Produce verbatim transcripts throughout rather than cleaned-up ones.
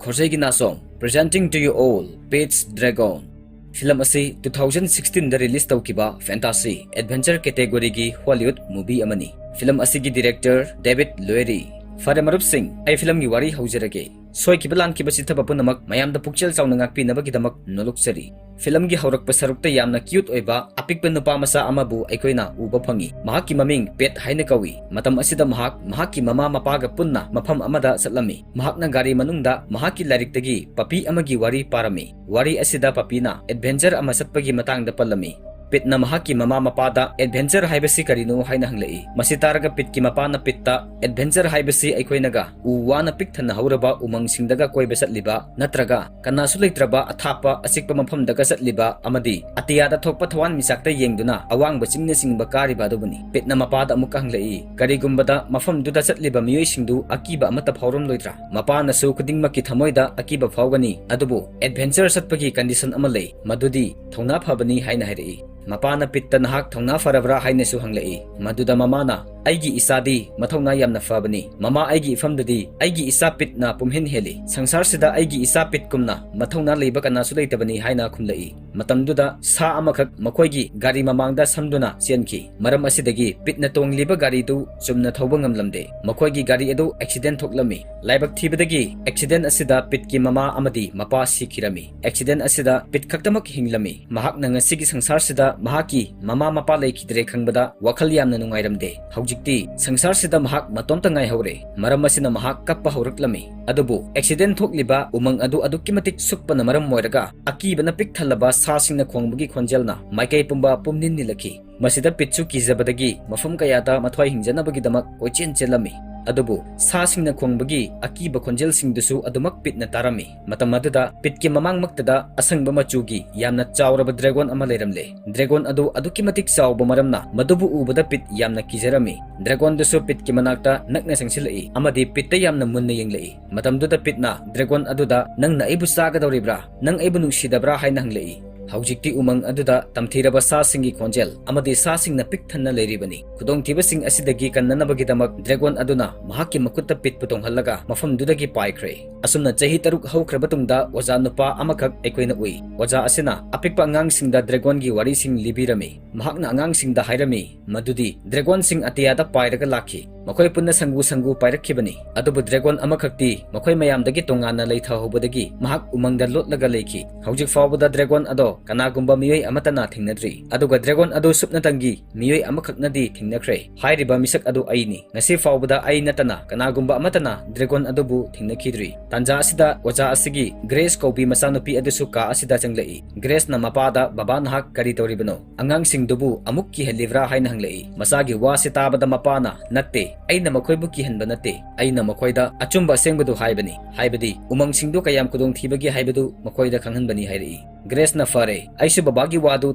ꯈꯣꯔꯖꯩꯒꯤ Nachom, presenting to you all, Pete's Dragon꯫ Film ꯑꯁꯤ two thousand sixteen ꯗ release ꯇꯧꯈꯤꯕ fantasy adventure category ꯒꯤ Hollywood movie ꯑꯃꯅꯤ꯫ Film ꯑꯁꯤꯒꯤ director David Lowery꯫ ꯐꯔꯦ ꯃꯔꯨꯞꯁꯤꯡ, ꯑꯩ ꯐꯤꯂꯝꯒꯤ ꯋꯥꯔꯤ ꯍꯧꯖꯔꯒꯦ꯫ ꯁꯣꯏꯈꯤꯕ ꯂꯥꯟꯈꯤꯕ ꯆꯤꯠꯊꯕ ꯄꯨꯝꯅꯃꯛ ꯃꯌꯥꯝꯗ ꯄꯨꯛꯆꯦꯜ ꯆꯥꯎꯅ ꯉꯥꯛꯄꯤꯅꯕꯒꯤꯗꯃꯛ ꯅꯣꯂꯨꯛꯆꯔꯤ꯫ ꯐꯤꯂꯝꯒꯤ ꯍꯧꯔꯛꯄ ꯁꯔꯨꯛꯇ ꯌꯥꯝꯅ cute ꯑꯣꯏꯕ ꯑꯄꯤꯛꯄ ꯅꯨꯄꯥ ꯃꯆꯥ ꯑꯃꯕꯨ ꯑꯩꯈꯣꯏꯅ ꯎꯕ ꯐꯪꯏ꯫ ꯃꯍꯥꯛꯀꯤ ꯃꯃꯤꯡ ꯄꯦꯠ ꯍꯥꯏꯅ ꯀꯧꯏ꯫ ꯃꯇꯝ ꯑꯁꯤꯗ ꯃꯍꯥꯛ ꯃꯍꯥꯛꯀꯤ ꯃꯃꯥ ꯃꯄꯥꯒ ꯄꯨꯟꯅ ꯃꯐꯝ ꯑꯃꯗ ꯆꯠꯂꯝꯃꯤ꯫ ꯃꯍꯥꯛꯅ ꯒꯥꯔꯤ ꯃꯅꯨꯡꯗ ꯃꯍꯥꯛꯀꯤ ꯂꯥꯏꯔꯤꯛꯇꯒꯤ ꯄꯄꯤ ꯑꯃꯒꯤ ꯋꯥꯔꯤ ꯄꯥꯔꯝꯃꯤ꯫ ꯋꯥꯔꯤ ꯑꯁꯤꯗ ꯄꯄꯤꯅ adventure ꯑꯃ ꯆꯠꯄꯒꯤ ꯃꯇꯥꯡꯗ ꯄꯜꯂꯝꯃꯤ꯫ ꯄꯤꯠꯅ ꯃꯍꯥꯛꯀꯤ ꯃꯃꯥ ꯃꯄꯥꯗ adventure ꯍꯥꯏꯕꯁꯤ ꯀꯔꯤꯅꯣ ꯍꯥꯏꯅ ꯍꯪꯂꯛꯏ꯫ ꯃꯁꯤ ꯇꯥꯔꯒ ꯄꯤꯠꯀꯤ ꯃꯄꯥꯅ ꯄꯤꯠꯇ, adventure ꯍꯥꯏꯕꯁꯤ ꯑꯩꯈꯣꯏꯅꯒ ꯎ ꯋꯥꯅ ꯄꯤꯛ ꯊꯟꯅ ꯍꯧꯔꯕ ꯎꯃꯪꯁꯤꯡꯗꯒ ꯀꯣꯏꯕ ꯆꯠꯂꯤꯕ, ꯅꯠꯇ꯭ꯔꯒ ꯀꯅꯥꯁꯨ ꯂꯩꯇ꯭ꯔꯕ ꯑꯊꯥꯞꯄ ꯑꯆꯤꯛꯄ ꯃꯐꯝꯗꯒ ꯆꯠꯂꯤꯕ ꯑꯃꯗꯤ ꯑꯇꯤꯌꯥꯗ ꯊꯣꯛꯄ ꯊꯋꯥꯟꯃꯤꯆꯥꯛꯇ ꯌꯦꯡꯗꯨꯅ ꯑꯋꯥꯡꯕ ꯆꯤꯡꯅꯆꯤꯡꯕ ꯀꯥꯔꯤꯕ ꯑꯗꯨꯕꯨꯅꯤ꯫ ꯄꯤꯠꯅ ꯃꯄꯥꯗ ꯑꯃꯨꯛꯀ ꯍꯪꯂꯛꯏ, ꯀꯔꯤꯒꯨꯝꯕꯗ ꯃꯐꯝꯗꯨꯗ ꯆꯠꯂꯤꯕ ꯃꯤꯑꯣꯏꯁꯤꯡꯗꯨ ꯑꯀꯤꯕ ꯑꯃꯠꯇ ꯐꯥꯎꯔꯝꯂꯣꯏꯗ꯭ꯔꯥ? ꯃꯄꯥꯅꯁꯨ ꯈꯨꯗꯤꯡꯃꯛꯀꯤ ꯊꯃꯣꯏꯗ ꯑꯀꯤꯕ ꯐꯥꯎꯒꯅꯤ, ꯑꯗꯨꯕꯨ adventure ꯆꯠꯄꯒꯤ condition ꯑꯃ ꯂꯩ, ꯃꯗꯨꯗꯤ ꯊꯧꯅꯥ ꯐꯕꯅꯤ ꯍꯥꯏꯅ ꯍꯥꯏꯔꯛꯏ꯫ ꯃꯄꯥꯅ ꯄꯤꯠꯇ ꯅꯍꯥꯛ ꯊꯧꯅꯥ ꯐꯔꯕ꯭ꯔꯥ ꯍꯥꯏꯅꯁꯨ ꯍꯪꯂꯛꯏ꯫ ꯃꯗꯨꯗ ꯃꯃꯥꯅ, ꯑꯩꯒꯤ ꯏꯆꯥꯗꯤ ꯃꯊꯧꯅꯥ ꯌꯥꯝꯅ ꯐꯕꯅꯤ꯫ ꯃꯃꯥ, ꯑꯩꯒꯤ ꯏꯐꯝꯗꯗꯤ ꯑꯩꯒꯤ ꯏꯆꯥ ꯄꯤꯠꯅ ꯄꯨꯝꯍꯦꯟ ꯍꯦꯜꯂꯤ꯫ ꯁꯪꯁꯥꯔꯁꯤꯗ ꯑꯩꯒꯤ ꯏꯆꯥ ꯄꯤꯠꯀꯨꯝꯅ ꯃꯊꯧꯅꯥ ꯂꯩꯕ ꯀꯅꯥꯁꯨ ꯂꯩꯇꯕꯅꯤ ꯍꯥꯏꯅ ꯈꯨꯝꯂꯛꯏ꯫ ꯃꯇꯝꯗꯨꯗ ꯁꯥ ꯑꯃꯈꯛ ꯃꯈꯣꯏꯒꯤ ꯒꯥꯔꯤ ꯃꯃꯥꯡꯗ ꯁꯝꯗꯨꯅ ꯆꯦꯟꯈꯤ꯫ ꯃꯔꯝ ꯑꯁꯤꯗꯒꯤ ꯄꯤꯠꯅ ꯇꯣꯡꯂꯤꯕ ꯒꯥꯔꯤꯗꯨ ꯆꯨꯝꯅ ꯊꯧꯕ ꯉꯝꯂꯝꯗꯦ꯫ ꯃꯈꯣꯏꯒꯤ ꯒꯥꯔꯤ ꯑꯗꯨ accident ꯊꯣꯛꯂꯝꯃꯤ꯫ ꯂꯥꯏꯕꯛ ꯊꯤꯕꯗꯒꯤ accident ꯑꯁꯤꯗ ꯄꯤꯠꯀꯤ ꯃꯃꯥ ꯑꯃꯗꯤ ꯃꯄꯥ ꯁꯤꯈꯤꯔꯝꯃꯤ꯫ Accident ꯑꯁꯤꯗ ꯄꯤꯠ ꯈꯛꯇꯃꯛ ꯍꯤꯡꯂꯝꯃꯤ꯫ ꯃꯍꯥꯛꯅ ꯉꯁꯤꯒꯤ ꯁꯪꯁꯥꯔꯁꯤꯗ ꯃꯍꯥꯛꯀꯤ ꯃꯃꯥ ꯃꯄꯥ ꯂꯩꯈꯤꯗ꯭ꯔꯦ ꯈꯪꯕꯗ ꯋꯥꯈꯜ ꯌꯥꯝꯅ ꯅꯨꯡꯉꯥꯏꯔꯝꯗꯦ꯫ ꯍꯧꯖꯤꯛꯇꯤ ꯁꯪꯁꯥꯔꯁꯤꯗ ꯃꯍꯥꯛ ꯃꯇꯣꯝꯇ ꯉꯥꯏꯍꯧꯔꯦ꯫ ꯃꯔꯝ ꯑꯁꯤꯅ ꯃꯍꯥꯛ ꯀꯞꯄ ꯍꯧꯔꯛꯂꯝꯃꯤ꯫ ꯑꯗꯨꯕꯨ accident ꯊꯣꯛꯂꯤꯕ ꯎꯃꯪ ꯑꯗꯨ ꯑꯗꯨꯛꯀꯤ ꯃꯇꯤꯛ ꯁꯨꯛꯄꯅ ꯃꯔꯝ ꯑꯣꯏꯔꯒ ꯑꯀꯤꯕꯅ ꯄꯤꯛ ꯊꯜꯂꯕ ꯁꯥꯁꯤꯡꯅ ꯈꯣꯡꯕꯒꯤ ꯈꯣꯟꯖꯦꯜꯅ ꯃꯥꯏꯀꯩ ꯄꯨꯝꯕ ꯄꯨꯝꯅꯤꯟ ꯅꯤꯜꯂꯛꯈꯤ꯫ ꯃꯁꯤꯗ ꯄꯤꯠꯁꯨ ꯀꯤꯖꯕꯗꯒꯤ ꯃꯐꯝ ꯀꯌꯥꯗ ꯃꯊ꯭ꯋꯥꯏ ꯍꯤꯡꯖꯅꯕꯒꯤꯗꯃꯛ ꯀꯣꯏꯆꯦꯟ ꯆꯦꯜꯂꯝꯃꯤ꯫ ꯑꯗꯨꯕꯨ ꯁꯥꯁꯤꯡꯅ ꯈꯣꯡꯕꯒꯤ ꯑꯀꯤꯕ ꯈꯣꯟꯖꯦꯜꯁꯤꯡꯗꯨꯁꯨ ꯑꯗꯨꯃꯛ ꯄꯤꯠꯅ ꯇꯥꯔꯝꯃꯤ꯫ ꯃꯇꯝ ꯑꯗꯨꯗ ꯄꯤꯠꯀꯤ ꯃꯃꯥꯡꯃꯛꯇꯗ ꯑꯁꯪꯕ ꯃꯆꯨꯒꯤ ꯌꯥꯝꯅ ꯆꯥꯎꯔꯕ dragon ꯑꯃ ꯂꯩꯔꯝꯂꯦ꯫ Dragon ꯑꯗꯨ ꯑꯗꯨꯛꯀꯤ ꯃꯇꯤꯛ ꯆꯥꯎꯕ ꯃꯔꯝꯅ ꯃꯗꯨꯕꯨ ꯎꯕꯗ ꯄꯤꯠ ꯌꯥꯝꯅ ꯀꯤꯖꯔꯝꯃꯤ꯫ Dragonꯗꯨꯁꯨ ꯄꯤꯠꯀꯤ ꯃꯅꯥꯛꯇ ꯅꯛꯅ ꯆꯪꯁꯤꯜꯂꯛꯏ ꯑꯃꯗꯤ ꯄꯤꯠꯇ ꯌꯥꯝꯅ ꯃꯨꯟꯅ ꯌꯦꯡꯂꯛꯏ꯫ ꯃꯇꯝꯗꯨꯗ ꯄꯤꯠꯅ dragon ꯑꯗꯨꯗ, "ꯅꯪꯅ ꯑꯩꯕꯨ ꯆꯥꯒꯗꯧꯔꯤꯕ꯭ꯔꯥ? ꯅꯪ ꯑꯩꯕꯨ ꯅꯨꯡꯁꯤꯗꯕ꯭ꯔꯥ?" ꯍꯥꯏꯅ ꯍꯪꯂꯛꯏ꯫ ꯍꯧꯖꯤꯛꯇꯤ ꯎꯃꯪ ꯑꯗꯨꯗ ꯇꯝꯊꯤꯔꯕ ꯁꯥꯁꯤꯡꯒꯤ ꯈꯣꯟꯖꯦꯜ ꯑꯃꯗꯤ ꯁꯥꯁꯤꯡꯅ ꯄꯤꯛ ꯊꯟꯅ ꯂꯩꯔꯤꯕꯅꯤ꯫ ꯈꯨꯗꯣꯡꯊꯤꯕꯁꯤꯡ ꯑꯁꯤꯗꯒꯤ ꯀꯟꯅꯅꯕꯒꯤꯗꯃꯛ ꯗ꯭ꯔꯦꯒꯣꯟ ꯑꯗꯨꯅ ꯃꯍꯥꯛꯀꯤ ꯃꯈꯨꯠꯇ ꯄꯤꯠꯄꯨ ꯇꯣꯡꯍꯜꯂꯒ ꯃꯐꯝꯗꯨꯗꯒꯤ ꯄꯥꯏꯈ꯭ꯔꯦ꯫ ꯑꯁꯨꯝꯅ ꯆꯍꯤ ꯇꯔꯨꯛ ꯍꯧꯈ꯭ꯔꯕ ꯇꯨꯡꯗ ꯑꯣꯖꯥ ꯅꯨꯄꯥ ꯑꯃꯈꯛ ꯑꯩꯈꯣꯏꯅ ꯎꯏ꯫ ꯑꯣꯖꯥ ꯑꯁꯤꯅ ꯑꯄꯤꯛꯄ ꯑꯉꯥꯡꯁꯤꯡꯗ ꯗ꯭ꯔꯦꯒꯣꯟꯒꯤ ꯋꯥꯔꯤꯁꯤꯡ ꯂꯤꯕꯤꯔꯝꯃꯤ꯫ ꯃꯍꯥꯛꯅ ꯑꯉꯥꯡꯁꯤꯡꯗ ꯍꯥꯏꯔꯝꯃꯤ ꯃꯗꯨꯗꯤ ꯗ꯭ꯔꯦꯒꯣꯟꯁꯤꯡ ꯑꯇꯤꯌꯥꯗ ꯄꯥꯏꯔꯒ ꯂꯥꯛꯈꯤ꯫ ꯃꯈꯣꯏ ꯄꯨꯟꯅ ꯁꯪꯒꯨ ꯁꯪꯒꯨ ꯄꯥꯏꯔꯛꯈꯤꯕꯅꯤ꯫ ꯑꯗꯨꯕꯨ ꯗ꯭ꯔꯦꯒꯣꯟ ꯑꯃꯈꯛꯇꯤ ꯃꯈꯣꯏ ꯃꯌꯥꯝꯗꯒꯤ ꯇꯣꯉꯥꯟꯅ ꯂꯩꯊꯍꯧꯕꯗꯒꯤ ꯃꯍꯥꯛ ꯎꯃꯪꯗ ꯂꯣꯠꯂꯒ ꯂꯩꯈꯤ꯫ ꯍꯧꯖꯤꯛ ꯐꯥꯎꯕꯗ ꯗ꯭ꯔꯦꯒꯣꯟ ꯑꯗꯣ ꯀꯅꯥꯒꯨꯝꯕ ꯃꯤꯑꯣꯏ ꯑꯃꯠꯇꯅ ꯊꯦꯡꯅꯗ꯭ꯔꯤ꯫ ꯑꯗꯨꯒ ꯗ꯭ꯔꯦꯒꯣꯟ ꯑꯗꯨ ꯁꯨꯞꯅꯇꯪꯒꯤ ꯃꯤꯑꯣꯏ ꯑꯃꯈꯛꯅꯗꯤ ꯊꯦꯡꯅꯈ꯭ꯔꯦ꯫ ꯍꯥꯏꯔꯤꯕ ꯃꯤꯁꯛ ꯑꯗꯨ ꯑꯩꯅꯤ꯫ ꯉꯁꯤ ꯐꯥꯎꯕꯗ ꯑꯩ ꯅꯠꯇꯅ ꯀꯅꯥꯒꯨꯝꯕ ꯑꯃꯠꯇꯅ ꯗ꯭ꯔꯦꯒꯣꯟ ꯑꯗꯨꯕꯨ ꯊꯦꯡꯅꯈꯤꯗ꯭ꯔꯤ꯫ ꯇꯥꯟꯖꯥ ꯑꯁꯤꯗ ꯑꯣꯖꯥ ꯑꯁꯤꯒꯤ ꯒ꯭ꯔꯦꯁ ꯀꯧꯕꯤ ꯃꯆꯥꯅꯨꯄꯤ ꯑꯗꯨꯁꯨ ꯀꯥ ꯑꯁꯤꯗ ꯆꯪꯂꯛꯏ꯫ ꯒ꯭ꯔꯦꯁꯅ ꯃꯄꯥꯗ, "ꯕꯕꯥ, ꯅꯍꯥꯛ ꯀꯔꯤ ꯇꯧꯔꯤꯕꯅꯣ? ꯑꯉꯥꯡꯁꯤꯡꯗꯨꯕꯨ ꯑꯃꯨꯛ ꯀꯤꯍꯜꯂꯤꯕ꯭ꯔꯥ?" ꯍꯥꯏꯅ ꯍꯪꯂꯛꯏ꯫ ꯃꯆꯥꯒꯤ ꯋꯥꯁꯤ ꯇꯥꯕꯗ ꯃꯄꯥꯅ, "ꯅꯠꯇꯦ, ꯑꯩꯅ ꯃꯈꯣꯏꯕꯨ ꯀꯤꯍꯟꯕ ꯅꯠꯇꯦ꯫ ꯑꯩꯅ ꯃꯈꯣꯏꯗ ꯑꯆꯨꯝꯕ ꯑꯁꯦꯡꯕꯗꯨ ꯍꯥꯏꯕꯅꯤ, ꯍꯥꯏꯕꯗꯤ ꯎꯃꯪꯁꯤꯡꯗꯨ ꯀꯌꯥꯝ ꯈꯨꯗꯣꯡꯊꯤꯕꯒꯦ ꯍꯥꯏꯕꯗꯨ ꯃꯈꯣꯏꯗ ꯈꯪꯍꯟꯕꯅꯤ" ꯍꯥꯏꯔꯛꯏ꯫ ꯒ꯭ꯔꯦꯁꯅ, "ꯐꯔꯦ, ꯑꯩꯁꯨ ꯕꯕꯥꯒꯤ ꯋꯥꯗꯨ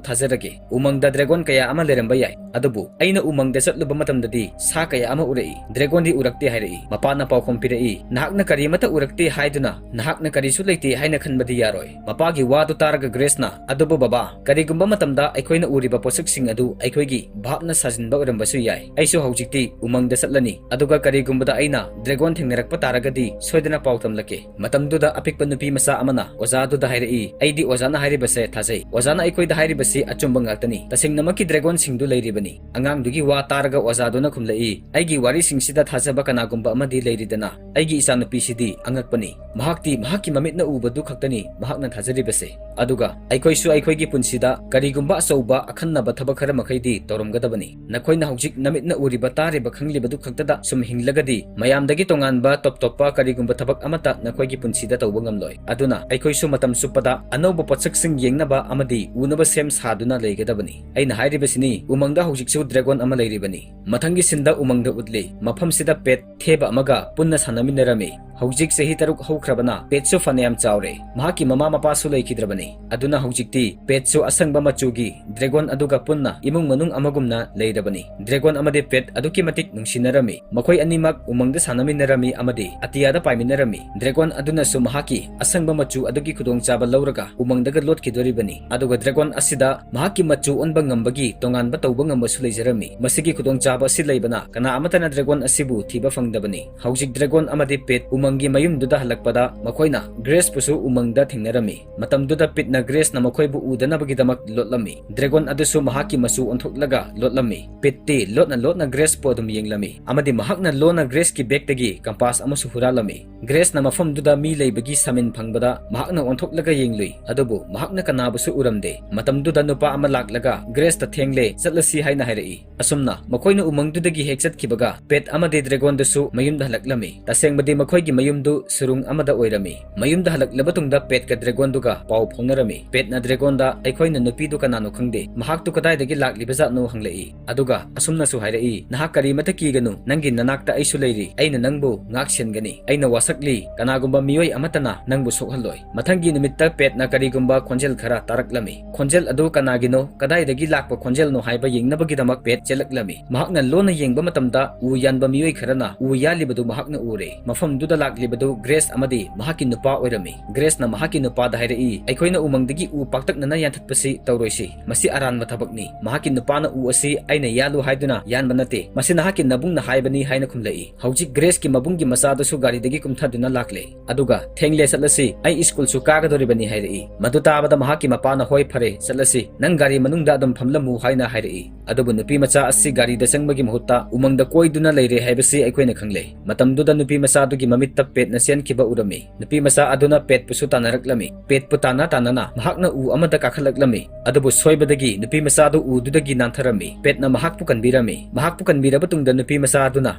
ꯊꯥꯖꯔꯒꯦ꯫ ꯎꯃꯪꯗ ꯗ꯭ꯔꯦꯒꯣꯟ ꯀꯌꯥ ꯑꯃ ꯂꯩꯔꯝꯕ ꯌꯥꯏ, ꯑꯗꯨꯕꯨ ꯑꯩꯅ ꯎꯃꯪꯗ ꯆꯠꯂꯨꯕ ꯃꯇꯝꯗꯗꯤ ꯁꯥ ꯀꯌꯥ ꯑꯃ ꯎꯔꯛꯏ, ꯗ꯭ꯔꯦꯒꯣꯟꯗꯤ ꯎꯔꯛꯇꯦ" ꯍꯥꯏꯔꯛꯏ꯫ ꯃꯄꯥꯅ ꯄꯥꯎꯈꯨꯝ ꯄꯤꯔꯛꯏ, "ꯅꯍꯥꯛꯅ ꯀꯔꯤꯃꯠꯇ ꯎꯔꯛꯇꯦ ꯍꯥꯏꯗꯨꯅ ꯅꯍꯥꯛꯅ ꯀꯔꯤꯁꯨ ꯂꯩꯇꯦ ꯍꯥꯏꯅ ꯈꯟꯕꯗꯤ ꯌꯥꯔꯣꯏ"꯫ ꯃꯄꯥꯒꯤ ꯋꯥꯗꯨ ꯇꯥꯔꯒ ꯒ꯭ꯔꯦꯁꯅ, "ꯑꯗꯨꯕꯨ ꯕꯕꯥ, ꯀꯔꯤꯒꯨꯝꯕ ꯃꯇꯝꯗ ꯑꯩꯈꯣꯏꯅ ꯎꯔꯤꯕ ꯄꯣꯠꯁꯛꯁꯤꯡ ꯑꯗꯨ ꯑꯩꯈꯣꯏꯒꯤ ꯚꯥꯞꯅ ꯁꯥꯖꯤꯟꯕ ꯑꯣꯏꯔꯝꯕꯁꯨ ꯌꯥꯏ꯫ ꯑꯩꯁꯨ ꯍꯧꯖꯤꯛꯇꯤ ꯎꯃꯪꯗ ꯆꯠꯂꯅꯤ, ꯑꯗꯨꯒ ꯀꯔꯤꯒꯨꯝꯕꯗ ꯑꯩꯅ ꯗ꯭ꯔꯦꯒꯣꯟ ꯊꯦꯡꯅꯔꯛꯄ ꯇꯥꯔꯒꯗꯤ ꯁꯣꯏꯗꯅ ꯄꯥꯎ ꯇꯝꯂꯛꯀꯦ"꯫ ꯃꯇꯝꯗꯨꯗ ꯑꯄꯤꯛꯄ ꯅꯨꯄꯤ ꯃꯆꯥ ꯑꯃꯅ ꯑꯣꯖꯥꯗꯨꯗ ꯍꯥꯏꯔꯛꯏ, "ꯑꯩꯗꯤ ꯑꯣꯖꯥꯅ ꯍꯥꯏꯔꯤꯕꯁꯦ ꯊꯥꯖꯩ꯫ ꯑꯣꯖꯥꯅ ꯑꯩꯈꯣꯏꯗ ꯍꯥꯏꯔꯤꯕꯁꯤ ꯑꯆꯨꯝꯕ ꯉꯥꯛꯇꯅꯤ꯫ ꯇꯁꯦꯡꯅꯃꯛꯀꯤ ꯗ꯭ꯔꯦꯒꯣꯟꯁꯤꯡꯗꯨ ꯂꯩꯔꯤꯕꯅꯤ"꯫ ꯑꯉꯥꯡꯗꯨꯒꯤ ꯋꯥ ꯇꯥꯔꯒ ꯑꯣꯖꯥꯗꯨꯅ ꯈꯨꯝꯂꯛꯏ, "ꯑꯩꯒꯤ ꯋꯥꯔꯤꯁꯤꯡꯁꯤꯗ ꯊꯥꯖꯕ ꯀꯅꯥꯒꯨꯝꯕ ꯑꯃꯗꯤ ꯂꯩꯔꯤꯗꯅ? ꯑꯩꯒꯤ ꯏꯆꯥꯅꯨꯄꯤꯁꯤꯗꯤ ꯑꯉꯛꯄꯅꯤ꯫ ꯃꯍꯥꯛꯇꯤ ꯃꯍꯥꯛꯀꯤ ꯃꯃꯤꯠꯅ ꯎꯕꯗꯨ ꯈꯛꯇꯅꯤ ꯃꯍꯥꯛꯅ ꯊꯥꯖꯔꯤꯕꯁꯦ꯫ ꯑꯗꯨꯒ ꯑꯩꯈꯣꯏꯁꯨ ꯑꯩꯈꯣꯏꯒꯤ ꯄꯨꯟꯁꯤꯗ ꯀꯔꯤꯒꯨꯝꯕ ꯑꯆꯧꯕ ꯑꯈꯟꯅꯕ ꯊꯕꯛ ꯈꯔ ꯃꯈꯩꯗꯤ ꯇꯧꯔꯝꯒꯗꯕꯅꯤ꯫ ꯅꯈꯣꯏꯅ ꯍꯧꯖꯤꯛ ꯅꯃꯤꯠꯅ ꯎꯔꯤꯕ, ꯇꯥꯔꯤꯕ, ꯈꯪꯂꯤꯕꯗꯨ ꯈꯛꯇꯗ ꯁꯨꯝ ꯍꯤꯡꯂꯒꯗꯤ ꯃꯌꯥꯝꯗꯒꯤ ꯇꯣꯉꯥꯟꯕ ꯇꯣꯞ ꯇꯣꯞꯄ ꯀꯔꯤꯒꯨꯝꯕ ꯊꯕꯛ ꯑꯃꯠꯇ ꯅꯈꯣꯏꯒꯤ ꯄꯨꯟꯁꯤꯗ ꯇꯧꯕ ꯉꯝꯂꯣꯏ꯫ ꯑꯗꯨꯅ ꯑꯩꯈꯣꯏꯁꯨ ꯃꯇꯝ ꯆꯨꯞꯄꯗ ꯑꯅꯧꯕ ꯄꯣꯠꯁꯛꯁꯤꯡ ꯌꯦꯡꯅꯕ ꯑꯃꯗꯤ ꯎꯅꯕ ꯁꯦꯝ ꯁꯥꯗꯨꯅ ꯂꯩꯒꯗꯕꯅꯤ꯫ ꯑꯩꯅ ꯍꯥꯏꯔꯤꯕꯁꯤꯅꯤ, ꯎꯃꯪꯗ ꯍꯧꯖꯤꯛꯁꯨ ꯗ꯭ꯔꯦꯒꯣꯟ ꯑꯃ ꯂꯩꯔꯤꯕꯅꯤ"꯫ ꯃꯊꯪꯒꯤ ꯁꯤꯟꯗ ꯎꯃꯪꯗ ꯎꯠꯂꯤ꯫ ꯃꯐꯝꯁꯤꯗ ꯄꯦꯠ ꯊꯦꯕ ꯑꯃꯒ ꯄꯨꯟꯅ ꯁꯥꯟꯅꯃꯤꯟꯅꯔꯝꯃꯤ꯫ ꯍꯧꯖꯤꯛ ꯆꯍꯤ ꯇꯔꯨꯛ ꯍꯧꯈ꯭ꯔꯕꯅ ꯄꯦꯠꯁꯨ ꯐꯅꯌꯥꯝ ꯆꯥꯎꯔꯦ꯫ ꯃꯍꯥꯛꯀꯤ ꯃꯃꯥ ꯃꯄꯥꯁꯨ ꯂꯩꯈꯤꯗ꯭ꯔꯕꯅꯤ꯫ ꯑꯗꯨꯅ ꯍꯧꯖꯤꯛꯇꯤ ꯄꯦꯠꯁꯨ ꯑꯁꯪꯕ ꯃꯆꯨꯒꯤ ꯗ꯭ꯔꯦꯒꯣꯟ ꯑꯗꯨꯒ ꯄꯨꯟꯅ ꯏꯃꯨꯡ ꯃꯅꯨꯡ ꯑꯃꯒꯨꯝꯅ ꯂꯩꯔꯕꯅꯤ꯫ ꯗ꯭ꯔꯦꯒꯣꯟ ꯑꯃꯗꯤ ꯄꯦꯠ ꯑꯗꯨꯛꯀꯤ ꯃꯇꯤꯛ ꯅꯨꯡꯁꯤꯅꯔꯝꯃꯤ꯫ ꯃꯈꯣꯏ ꯑꯅꯤꯃꯛ ꯎꯃꯪꯗ ꯁꯥꯟꯅꯃꯤꯟꯅꯔꯝꯃꯤ ꯑꯃꯗꯤ ꯑꯇꯤꯌꯥꯗ ꯄꯥꯏꯃꯤꯟꯅꯔꯝꯃꯤ꯫ ꯗ꯭ꯔꯦꯒꯣꯟ ꯑꯗꯨꯅꯁꯨ ꯃꯍꯥꯛꯀꯤ ꯑꯁꯪꯕ ꯃꯆꯨ ꯑꯗꯨꯒꯤ ꯈꯨꯗꯣꯡꯆꯥꯕ ꯂꯧꯔꯒ ꯎꯃꯪꯗ ꯂꯣꯠꯈꯤꯗꯣꯔꯤꯕꯅꯤ꯫ ꯑꯗꯨꯒ ꯗ꯭ꯔꯦꯒꯣꯟ ꯑꯁꯤꯗ ꯃꯍꯥꯛꯀꯤ ꯃꯆꯨ ꯑꯣꯟꯕ ꯉꯝꯕꯒꯤ ꯇꯣꯉꯥꯟꯕ ꯇꯧꯕ ꯉꯝꯕꯁꯨ ꯂꯩꯖꯔꯝꯃꯤ꯫ ꯃꯁꯤꯒꯤ ꯈꯨꯗꯣꯡꯆꯥꯕ ꯑꯁꯤ ꯂꯩꯕꯅ ꯀꯅꯥ ꯑꯃꯠꯇꯅ ꯗ꯭ꯔꯦꯒꯣꯟ ꯑꯁꯤꯕꯨ ꯊꯤꯕ ꯐꯪꯗꯕꯅꯤ꯫ ꯍꯧꯖꯤꯛ ꯗ꯭ꯔꯦꯒꯣꯟ ꯑꯃꯗꯤ ꯄꯦꯠ ꯎꯃꯪꯒꯤ ꯃꯌꯨꯝꯗꯨꯗ ꯍꯜꯂꯛꯄꯗ ꯃꯈꯣꯏꯅ ꯒ꯭ꯔꯦꯁꯄꯨꯁꯨ ꯎꯃꯪꯗ ꯊꯦꯡꯅꯔꯝꯃꯤ꯫ ꯃꯇꯝꯗꯨꯗ ꯄꯤꯠꯅ ꯒ꯭ꯔꯦꯁꯅ ꯃꯈꯣꯏꯕꯨ ꯎꯗꯅꯕꯒꯤꯗꯃꯛ ꯂꯣꯠꯂꯝꯃꯤ꯫ ꯗ꯭ꯔꯦꯒꯣꯟ ꯑꯗꯨꯁꯨ ꯃꯍꯥꯛꯀꯤ ꯃꯆꯨ ꯑꯣꯟꯊꯣꯛꯂꯒ ꯂꯣꯠꯂꯝꯃꯤ꯫ ꯄꯤꯠꯇꯤ ꯂꯣꯠꯅ ꯂꯣꯠꯅ ꯒ꯭ꯔꯦꯁꯄꯨ ꯑꯗꯨꯝ ꯌꯦꯡꯂꯝꯃꯤ ꯑꯃꯗꯤ ꯃꯍꯥꯛꯅ ꯂꯣꯟꯅ ꯒ꯭ꯔꯦꯁꯀꯤ ꯕꯦꯒꯇꯒꯤ ꯀꯝꯄꯥꯁ ꯑꯃꯁꯨ ꯍꯨꯔꯥꯜꯂꯝꯃꯤ꯫ ꯒ꯭ꯔꯦꯁꯅ ꯃꯐꯝꯗꯨꯗ ꯃꯤ ꯂꯩꯕꯒꯤ ꯁꯃꯤꯟ ꯐꯪꯕꯗ ꯃꯍꯥꯛꯅ ꯑꯣꯟꯊꯣꯛꯂꯒ ꯌꯦꯡꯂꯨꯏ, ꯑꯗꯨꯕꯨ ꯃꯍꯥꯛꯅ ꯀꯅꯥꯕꯨꯁꯨ ꯎꯔꯝꯗꯦ꯫ ꯃꯇꯝꯗꯨꯗ ꯅꯨꯄꯥ ꯑꯃ ꯂꯥꯛꯂꯒ ꯒ꯭ꯔꯦꯁꯇ "ꯊꯦꯡꯂꯦ, ꯆꯠꯂꯁꯤ" ꯍꯥꯏꯅ ꯍꯥꯏꯔꯛꯏ꯫ ꯑꯁꯨꯝꯅ ꯃꯈꯣꯏꯅ ꯎꯃꯪꯗꯨꯗꯒꯤ ꯍꯦꯛ ꯆꯠꯈꯤꯕꯒ ꯄꯦꯠ ꯑꯃꯗꯤ ꯗ꯭ꯔꯦꯒꯣꯟꯗꯨꯁꯨ ꯃꯌꯨꯝꯗ ꯍꯜꯂꯛꯂꯝꯃꯤ꯫ ꯇꯁꯦꯡꯕꯗꯤ ꯃꯈꯣꯏꯒꯤ ꯃꯌꯨꯝꯗꯨ ꯁꯨꯔꯨꯡ ꯑꯃꯗ ꯑꯣꯏꯔꯝꯃꯤ꯫ ꯃꯌꯨꯝꯗ ꯍꯜꯂꯛꯂꯕ ꯇꯨꯡꯗ ꯄꯦꯠꯀ ꯗ꯭ꯔꯦꯒꯣꯟꯗꯨꯒ ꯄꯥꯎ ꯐꯥꯎꯅꯔꯝꯃꯤ꯫ ꯄꯦꯠꯅ ꯗ꯭ꯔꯦꯒꯣꯟꯗ "ꯑꯩꯈꯣꯏꯅ ꯅꯨꯄꯤꯗꯨ ꯀꯅꯥꯅꯣ ꯈꯪꯗꯦ, ꯃꯍꯥꯛꯇꯨ ꯀꯗꯥꯏꯗꯒꯤ ꯂꯥꯛꯂꯤꯕꯖꯥꯠꯅꯣ?" ꯍꯪꯂꯛꯏ꯫ ꯑꯗꯨꯒ ꯑꯁꯨꯝꯅꯁꯨ ꯍꯥꯏꯔꯛꯏ, "ꯅꯍꯥꯛ ꯀꯔꯤꯃꯇ ꯀꯤꯒꯅꯨ, ꯅꯪꯒꯤ ꯅꯅꯥꯛꯇ ꯑꯩꯁꯨ ꯂꯩꯔꯤ, ꯑꯩꯅ ꯅꯪꯕꯨ ꯉꯥꯛ ꯁꯦꯟꯒꯅꯤ꯫ ꯑꯩꯅ ꯋꯥꯁꯛꯂꯤ, ꯀꯅꯥꯒꯨꯝꯕ ꯃꯤꯑꯣꯏ ꯑꯃꯠꯇꯅ ꯅꯪꯕꯨ ꯁꯣꯛꯍꯜꯂꯣꯏ"꯫ ꯃꯊꯪꯒꯤ ꯅꯨꯃꯤꯠꯇ ꯄꯦꯠꯅ ꯀꯔꯤꯒꯨꯝꯕ ꯈꯣꯟꯖꯦꯜ ꯈꯔ ꯇꯥꯔꯛꯂꯝꯃꯤ꯫ ꯈꯣꯟꯖꯦꯜ ꯑꯗꯨ ꯀꯅꯥꯒꯤꯅꯣ, ꯀꯗꯥꯏꯗꯒꯤ ꯂꯥꯛꯄ ꯈꯣꯟꯖꯦꯜꯅꯣ ꯍꯥꯏꯕ ꯌꯦꯡꯅꯕꯒꯤꯗꯃꯛ ꯄꯦꯠ ꯆꯦꯜꯂꯛꯂꯝꯃꯤ꯫ ꯃꯍꯥꯛꯅ ꯂꯣꯟꯅ ꯌꯦꯡꯕ ꯃꯇꯝꯗ ꯎ ꯌꯥꯟꯕ ꯃꯤꯑꯣꯏ ꯈꯔꯅ ꯎ ꯌꯥꯜꯂꯤꯕꯗꯨ ꯃꯍꯥꯛꯅ ꯎꯔꯦ꯫ ꯃꯐꯝꯗꯨꯗ ꯂꯥꯛꯂꯤꯕꯗꯨ ꯒ꯭ꯔꯦꯁ ꯑꯃꯗꯤ ꯃꯍꯥꯛꯀꯤ ꯅꯨꯄꯥ ꯑꯣꯏꯔꯝꯃꯤ꯫ ꯒ꯭ꯔꯦꯁꯅ ꯃꯍꯥꯛꯀꯤ ꯅꯨꯄꯥꯗ ꯍꯥꯏꯔꯛꯏ, "ꯑꯩꯈꯣꯏꯅ ꯎꯃꯪꯗꯒꯤ ꯎ ꯄꯥꯛꯇꯛꯅꯅ ꯌꯥꯟꯊꯠꯄꯁꯤ ꯇꯧꯔꯣꯏꯁꯤ꯫ ꯃꯁꯤ ꯑꯔꯥꯟꯕ ꯊꯕꯛꯅꯤ꯫ ꯃꯍꯥꯛꯀꯤ ꯅꯨꯄꯥꯅ ꯎ ꯑꯁꯤ ꯑꯩꯅ ꯌꯥꯜꯂꯨ ꯍꯥꯏꯗꯨꯅ ꯌꯥꯟꯕ ꯅꯠꯇꯦ꯫ ꯃꯁꯤ ꯅꯍꯥꯛꯀꯤ ꯅꯕꯨꯡꯅ ꯍꯥꯏꯕꯅꯤ" ꯍꯥꯏꯅ ꯈꯨꯝꯂꯛꯏ꯫ ꯍꯧꯖꯤꯛ ꯒ꯭ꯔꯦꯁꯀꯤ ꯃꯕꯨꯡꯒꯤ ꯃꯆꯥꯗꯨꯁꯨ ꯒꯥꯔꯤꯗꯒꯤ ꯀꯨꯝꯊꯗꯨꯅ ꯂꯥꯛꯂꯦ꯫ ꯑꯗꯨꯒ "ꯊꯦꯡꯂꯦ, ꯆꯠꯂꯁꯤ, ꯑꯩ ꯁ꯭ꯀꯨꯜꯁꯨ ꯀꯥꯒꯗꯧꯔꯤꯕꯅꯤ" ꯍꯥꯏꯔꯛꯏ꯫ ꯃꯗꯨ ꯇꯥꯕꯗ ꯃꯍꯥꯛꯀꯤ ꯃꯄꯥꯅ "ꯍꯣꯏ, ꯐꯔꯦ, ꯆꯠꯂꯁꯤ, ꯅꯪ ꯒꯥꯔꯤ ꯃꯅꯨꯡꯗ ꯑꯗꯨꯝ ꯐꯝꯂꯝꯃꯨ" ꯍꯥꯏꯅ ꯍꯥꯏꯔꯛꯏ꯫ ꯑꯗꯨꯕꯨ ꯅꯨꯄꯤ ꯃꯆꯥ ꯑꯁꯤ ꯒꯥꯔꯤꯗ ꯆꯪꯕꯒꯤ ꯃꯍꯨꯠꯇ ꯎꯃꯪꯗ ꯀꯣꯏꯗꯨꯅ ꯂꯩꯔꯦ ꯍꯥꯏꯕꯁꯤ ꯑꯩꯈꯣꯏꯅ ꯈꯪꯂꯦ꯫ ꯃꯇꯝꯗꯨꯗ ꯅꯨꯄꯤ ꯃꯆꯥꯗꯨꯒꯤ ꯃꯃꯤꯠꯇ ꯄꯦꯠꯅ ꯆꯦꯟꯈꯤꯕ ꯎꯔꯝꯃꯤ꯫ ꯅꯨꯄꯤ ꯃꯆꯥ ꯑꯗꯨꯅ ꯄꯦꯠꯄꯨꯁꯨ ꯇꯥꯟꯅꯔꯛꯂꯝꯃꯤ꯫ ꯄꯦꯠꯄꯨ ꯇꯥꯟꯅ ꯇꯥꯟꯅꯅ ꯃꯍꯥꯛꯅ ꯎ ꯑꯃꯗ ꯀꯥꯈꯠꯂꯛꯂꯝꯃꯤ꯫ ꯑꯗꯨꯕꯨ ꯁꯣꯏꯕꯗꯒꯤ ꯅꯨꯄꯤ ꯃꯆꯥꯗꯨ ꯎꯗꯨꯗꯒꯤ ꯅꯥꯟꯊꯔꯝꯃꯤ꯫ ꯄꯦꯠꯅ ꯃꯍꯥꯛꯄꯨ ꯀꯟꯕꯤꯔꯝꯃꯤ꯫ ꯃꯍꯥꯛꯄꯨ ꯀꯟꯕꯤꯔꯕ ꯇꯨꯡꯗ ꯅꯨꯄꯤ ꯃꯆꯥ ꯑꯗꯨꯅ